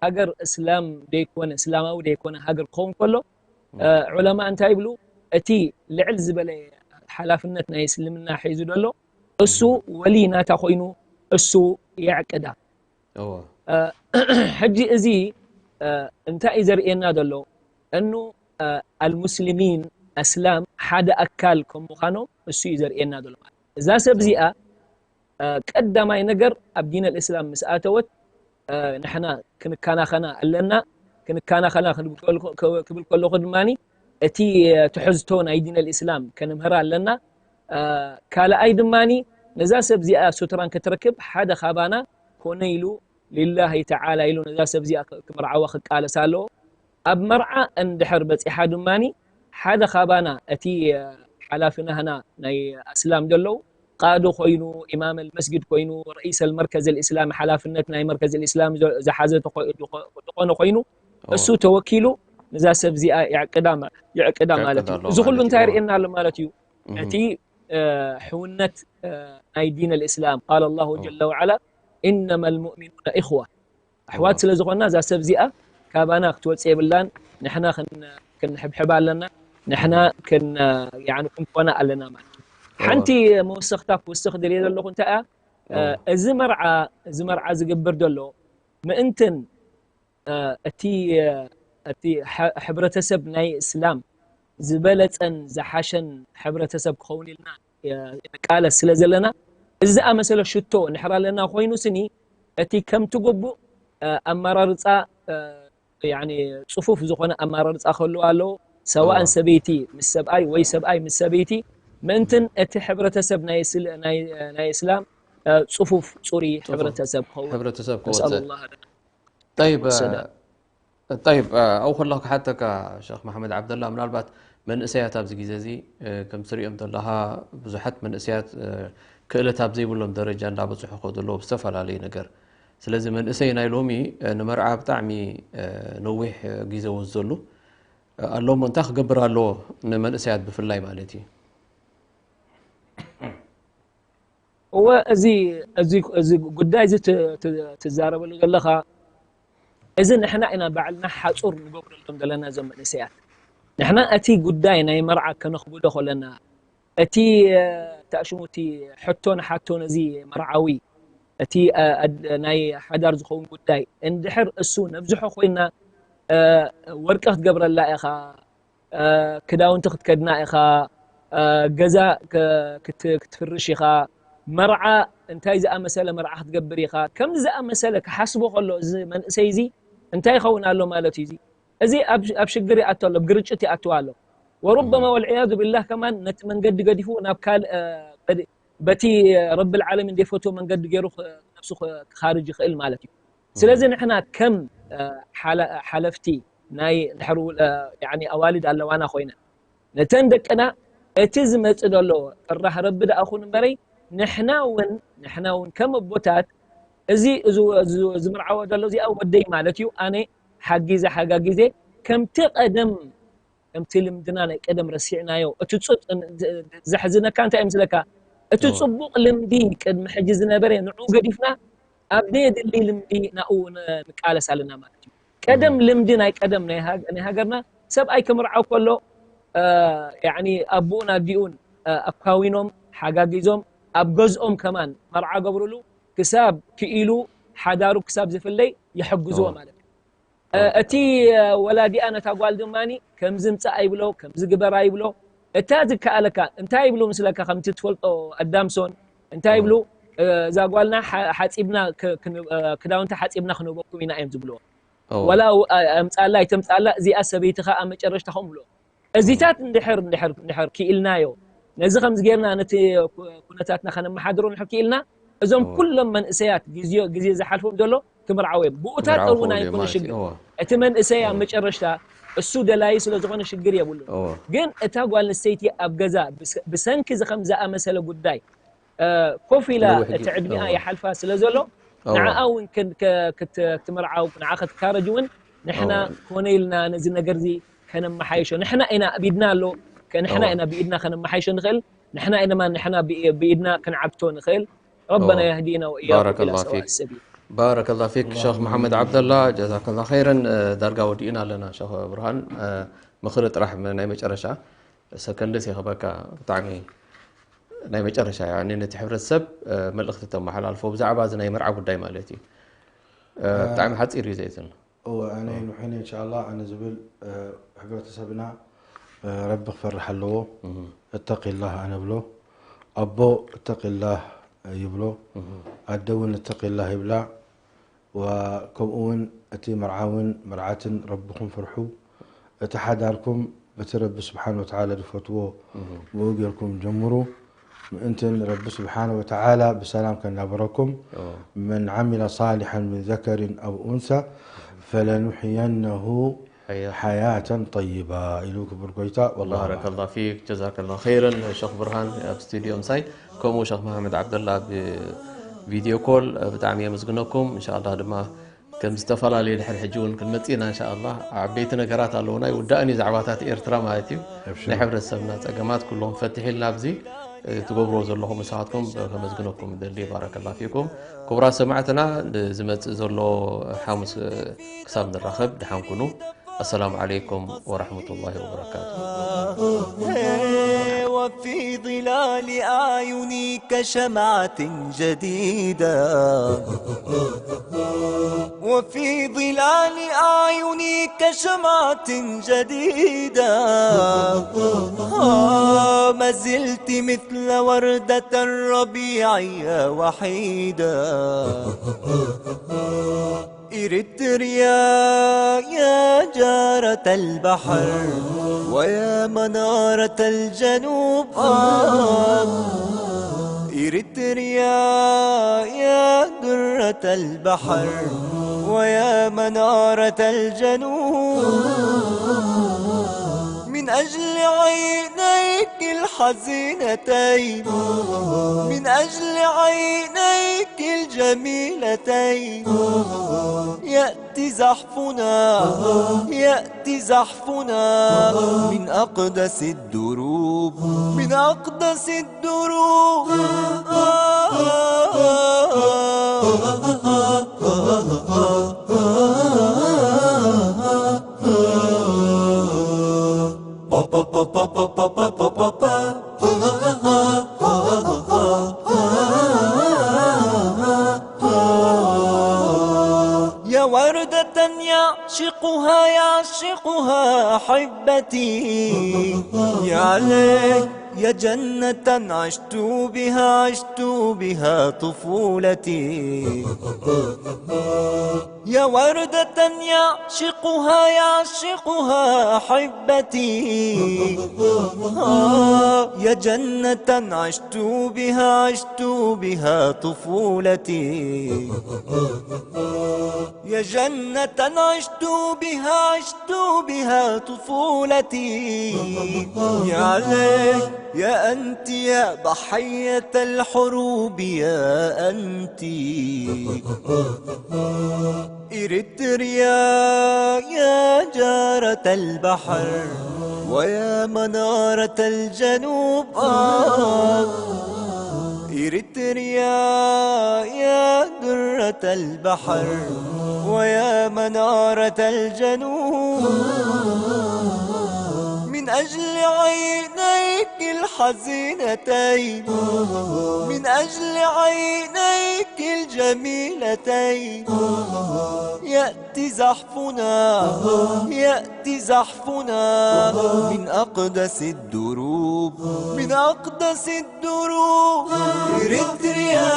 ሃገር እስላም ደይኮነ እስላማዊ ደይኮነ ሃገር ክኸውን ከሎ ዑለማ እንታይ ይብሉ እቲ ልዕል ዝበለ ሓላፍነት ናይ እስልምና ሒዙ ዘሎ እሱ ወሊ ናታ ኮይኑ እሱ የዕቅዳ ሕጂ እዚ እንታይ እዩ ዘርእየና ዘሎ እኑ ኣልሙስሊሚን ኣስላም ሓደ ኣካል ከም ምዃኖም እሱ እዩ ዘርእየና ዘሎ ማለት እዛ ሰብ እዚኣ ቀዳማይ ነገር ኣብ ዲን ኣልእስላም ምስ ኣተወት ንሕና ክንከናኸና ኣለና ክንከናኸና ክብል ከለኹ ድማ እቲ ትሕዝቶ ናይ ዲን ኣልእስላም ከንምህራ ኣለና ካልኣይ ድማ ነዛ ሰብ እዚኣ ሱትራን ክትረክብ ሓደ ካባና ኮነ ኢሉ ሊላሂ ተዓላ ኢሉ ነዛ ሰብ እዚኣ ክምርዓዋ ክቃለስ ኣለዎ ኣብ መርዓ እንድሕር በፂሓ ድማ ሓደ ካባና እቲ ሓላፊ ናህና ናይ ኣስላም ዘለዉ ቃዲ ኮይኑ ኢማም መስጊድ ኮይኑ ረኢስ መርከዝ ልእስላም ሓላፍነት ናይ መርከዝ ልእስላም ዝሓዘ ዝኾነ ኮይኑ እሱ ተወኪሉ ነዛ ሰብ እዚኣ ይዕቅዳ ማለት እዩ እዚ ኩሉ እንታይ ርእየና ኣሎ ማለት እዩ እቲ ሕውነት ናይ ዲን ልእስላም ቃል ላሁ ጀለ ወዓላ ኢነማ ልሙእሚኑና ኢኽዋ ኣሕዋት ስለ ዝኾንና እዛ ሰብ እዚኣ ካባና ክትወፅእ የብላን ንሕና ክንሕብሕብ ኣለና ንሕና ክንኮና ኣለና ማለት ሓንቲ መወሰኽታ ክውስኽ ደልየ ዘለኹ እንታይ እያ እዚ መርዓ እዚ መርዓ ዝግብር ዘሎ ምእንትን እቲ እቲ ሕብረተሰብ ናይ እስላም ዝበለፀን ዝሓሸን ሕብረተሰብ ክኸውን ኢልና ንቃለስ ስለ ዘለና እዚ ዝኣመሰለ ሽቶ እንድሕር ኣለና ኮይኑ ስኒ እቲ ከምቲ ግቡእ ኣመራርፃ ፅፉፍ ዝኾነ ኣመራርፃ ክህልዎ ኣለዎ ሰዋእን ሰበይቲ ምስ ሰብኣይ ወይ ሰብኣይ ምስ ሰበይቲ ምእንትን እቲ ሕብረተሰብ ናይ እስላም ፅፉፍ ፅሩይ ሕብረተሰብ ክኸውን ሕብረተሰብ ክወፅእ ጠይብ ጠይብ ኣብኡ ከለኹ ክሓተካ ሸኽ መሓመድ ዓብደላ ምናልባት መንእሰያት ኣብዚ ግዜ እዚ ከም ትሪኦም ዘለኻ ብዙሓት መንእሰያት ክእለት ኣብ ዘይብሎም ደረጃ እንዳበፅሑ ከ ዘለዉ ብዝተፈላለዩ ነገር ስለዚ መንእሰይ ናይ ሎሚ ንመርዓ ብጣዕሚ ነዊሕ ግዜ ወስደሉ ኣሎ እሞ እንታይ ክገብር ኣለዎ ንመንእሰያት ብፍላይ ማለት እዩ? እወ እዚ እዚ እዚ ጉዳይ እዚ ት- ት- ትዛረበሉ ዘለኻ እዚ ንሕና ኢና ባዕልና ሓፁር ንገብረሎም ዘለና እዞም መንእሰያት። ንሕና እቲ ጉዳይ ናይ መርዓ ከነኽብዶ ከለና እቲ እ፣ ታሽሙ እቲ ሕቶ ንሓቶ ነዚ መርዓዊ እቲ እ፣ ኣድ- ናይ ሓዳር ዝኸውን ጉዳይ እንድሕር እሱ ነብዝሖ ኮይና እ፣ ወርቂ ክትገብረላ ኢኻ፣ እ፣ ክዳውንቲ ክትከድና ኢኻ፣ እ፣ ገዛ ክ- ክት- ክትፍርሽ ኢኻ፣ መርዓ እንታይ ዝኣመሰለ መርዓ ክትገብር ኢኻ፣ ከምዚ ዝኣመሰለ ክሓስቦ ከሎ እዚ መንእሰይ እዚ እንታይ ይኸውን ኣሎ ማለት እዩ። እዚ እዚ ኣብ ኣብ ሽግር ይኣቱ ኣሎ፣ ኣብ ግርጭት ይኣቱ ኣሎ። ወሩበማ ወልዕያዙ ቢላህ ከማን ነቲ መንገዲ ገዲፉ ናብ ካልእ እ፣ በቲ ረብል ዓለሚን ዘይፈትዎ መንገዲ ገይሩ ክ- ነብሱ ክ- ክኻርጅ ይኽእል ማለት እዩ። ስለዚ ንሕና ከም እ፣ ሓለ- ሓለፍቲ ናይ ድሕር ውል- እ፣ ያኒ ኣዋልድ ኣለዋና ኮይነን ነተን ደቅና እቲ ዝመጽእ ዘሎ ጥራሕ ረቢ ደኣ ኹን እምበረይ ንሕና እውን ንሕና እውን ከም ኣቦታት እዚ እዚ እዚ- እዚ ምርዓዎ ዘሎ እዚኣ ወደይ ማለት እዩ ኣነ ሓጊዘ ሓጋጊዘ ከምቲ ቀደም ከምቲ ልምድና ናይ ቀደም ረሲዕናዮ እቲ ፁጥ ዘሕዝነካ እንታይ ምስለካ እቲ ፅቡቅ ልምዲ ቅድሚ ሕጂ ዝነበረ ንዑ ገዲፍና ኣብ ዘየድሊ ልምዲ ናኡ ንቃለስ ኣለና ማለት እዩ ቀደም ልምዲ ናይ ቀደም ናይ ሃገርና ሰብኣይ ክምርዓው ከሎ ኣቦኡን ኣዲኡን ኣካዊኖም ሓጋጊዞም ኣብ ገዝኦም ከማን መርዓ ገብርሉ ክሳብ ክኢሉ ሓዳሩ ክሳብ ዝፍለይ ይሕግዝዎ ማለት እዩ እቲ ወላዲኣ ነታ ጓል ድማ ከምዚ ምፃእ ይብሎ ከምዚ ግበራ ይብሎ እታ ዝከኣለካ እንታይ ይብሉ ምስለካ ከምቲ ትፈልጦ ኣዳምሶን እንታይ ይብሉ እዛ ጓልና ሓፂብና ክዳውንቲ ሓፂብና ክንህበኩም ኢና እዮም ዝብልዎ ወላ ኣምፃላ ኣይተምፃላ እዚኣ ሰበይትኻ ኣብ መጨረሽታ ከም ብሎ እዚታት እንድሕር እንድሕር እንድሕር ክኢልናዮ ነዚ ከምዚ ጌርና ነቲ ኩነታትና ከነመሓድሮ እንድሕር ክኢልና እዞም ኩሎም መንእሰያት ግዜ ግዜ ዝሓልፎም ዘሎ ክምርዓው እዮም ብኡታት እውን ኣይኮነ ሽግር እቲ መንእሰይ ኣብ መጨረሽታ እሱ ደላይ ስለ ዝኾነ ሽግር የብሉ ግን እታ ጓል ንስተይቲ ኣብ ገዛ ብሰንኪ እዚ ከም ዝኣመሰለ ጉዳይ ኮፍ ኢላ እቲ ዕድሚኣ ይሓልፋ ስለ ዘሎ ንዓኣ እውን ክትምርዓው ንዓ ክትካረጅ እውን ንሕና ኮነ ኢልና ነዚ ነገር እዚ ከነመሓይሾ ንሕና ኢና ኣብ ኢድና ኣሎ ንሕና ኢና ብኢድና ከነመሓይሾ ንኽእል ንሕና ኢነማ ንሕና ብኢድና ክንዓግቶ ንኽእል ربنا يهدينا وإياكم إلى سواء السبيل بارك الله فيك شيخ محمد عبد الله جزاك الله خيرا ዳርጋ ወዲእና ኣለና ሸኽ ብርሃን ምኽሪ ጥራሕ ናይ መጨረሻ ሰከንድስ ይኸበካ ብጣዕሚ ናይ መጨረሻ ያኒ ነቲ ሕብረተሰብ መልእኽቲ ተመሓላልፎ ብዛዕባ እዚ ናይ መርዓ ጉዳይ ማለት እዩ ብጣዕሚ ሓፂር እዩ ዘይትን እወ ኣነ ንሕነ እንሻላ ኣነ ዝብል ሕብረተሰብና ረቢ ክፈርሕ ኣለዎ እተቂላህ ኣነ ብሎ ኣቦ እተቂላህ ይብሎ ኣደ እውን እተቂላህ ይብላ ከምኡ እውን እቲ መርዓውን መርዓትን ረብኹም ፍርሑ እቲ ሓዳርኩም በቲ ረቢ ስብሓን ወተዓላ ዝፈትዎ ብኡ ጌርኩም ጀምሩ ምእንትን ረቢ ስብሓን ወተዓላ ብሰላም ከናብረኩም መን ዓሚለ ሳሊሐን ምን ዘከርን ኣብ ኡንሳ ፈለኑሕየነሁ ሓያተን ጠይባ ኢሉ ክቡር ጎይታ ወላሁ ባረከላ ፊክ ጀዛከላ ኸይረን ሸኽ ብርሃን ኣብ ስቱዲዮ ምሳይ ከምኡ ሸኽ መሓመድ ዓብደላ ብቪድዮ ኮል ብጣዕሚ የመስግነኩም እንሻላ ድማ ከም ዝተፈላለዩ ድሕሪ ሕጂ እውን ክንመፅእ ኢና እንሻ ኣላ ዓበይቲ ነገራት ኣለውና ይውዳእን እዩ ዛዕባታት ኤርትራ ማለት እዩ ናይ ሕብረተሰብና ፀገማት ኩሎም ፈትሕ ኢልና ኣብዚ ትገብርዎ ዘለኹም ንስኻትኩም ከመስግነኩም ደሊ ባረከላ ፊኩም ክቡራት ሰማዕትና ዝመፅእ ዘሎ ሓሙስ ክሳብ ንራኸብ ድሓን ኩኑ ኣሰላሙ ዓለይኩም ወረሕመቱላሂ ወበረካቱ وفي ظلال أعيني كشمعة جديدة وفي ظلال أعيني كشمعة جديدة آه ما زلت مثل وردة الربيع يا وحيدة إريتريا يا جارة البحر ويا منارة الجنوب آه إريتريا يا درة البحر ويا منارة الجنوب من أجل عينيك الحزينتين، من أجل عينيك الجميلتين، يأتي زحفنا، يأتي زحفنا من أقدس الدروب، من أقدس الدروب. يا وردة يعشقها، يعشقها أحبتي. يا ليت، يا جنة عشت بها، عشت بها طفولتي. يا وردة يعشقها، يعشقها أحبتي. آه، يا جنة عشت بها، عشت بها طفولتي. يا جنة عشت بها، عشت بها طفولتي. يا ليت، يا أنت يا ضحية الحروب، يا أنت. إريتريا يا جارة البحر، ويا منارة الجنوب. آه. إريتريا يا درة البحر، ويا منارة الجنوب. من أجل عينيك الحزينتين، من أجل عينيك الجميلتين، يأتي زحفنا، يأتي زحفنا من أقدس الدروب، من أقدس الدروب. إريتريا.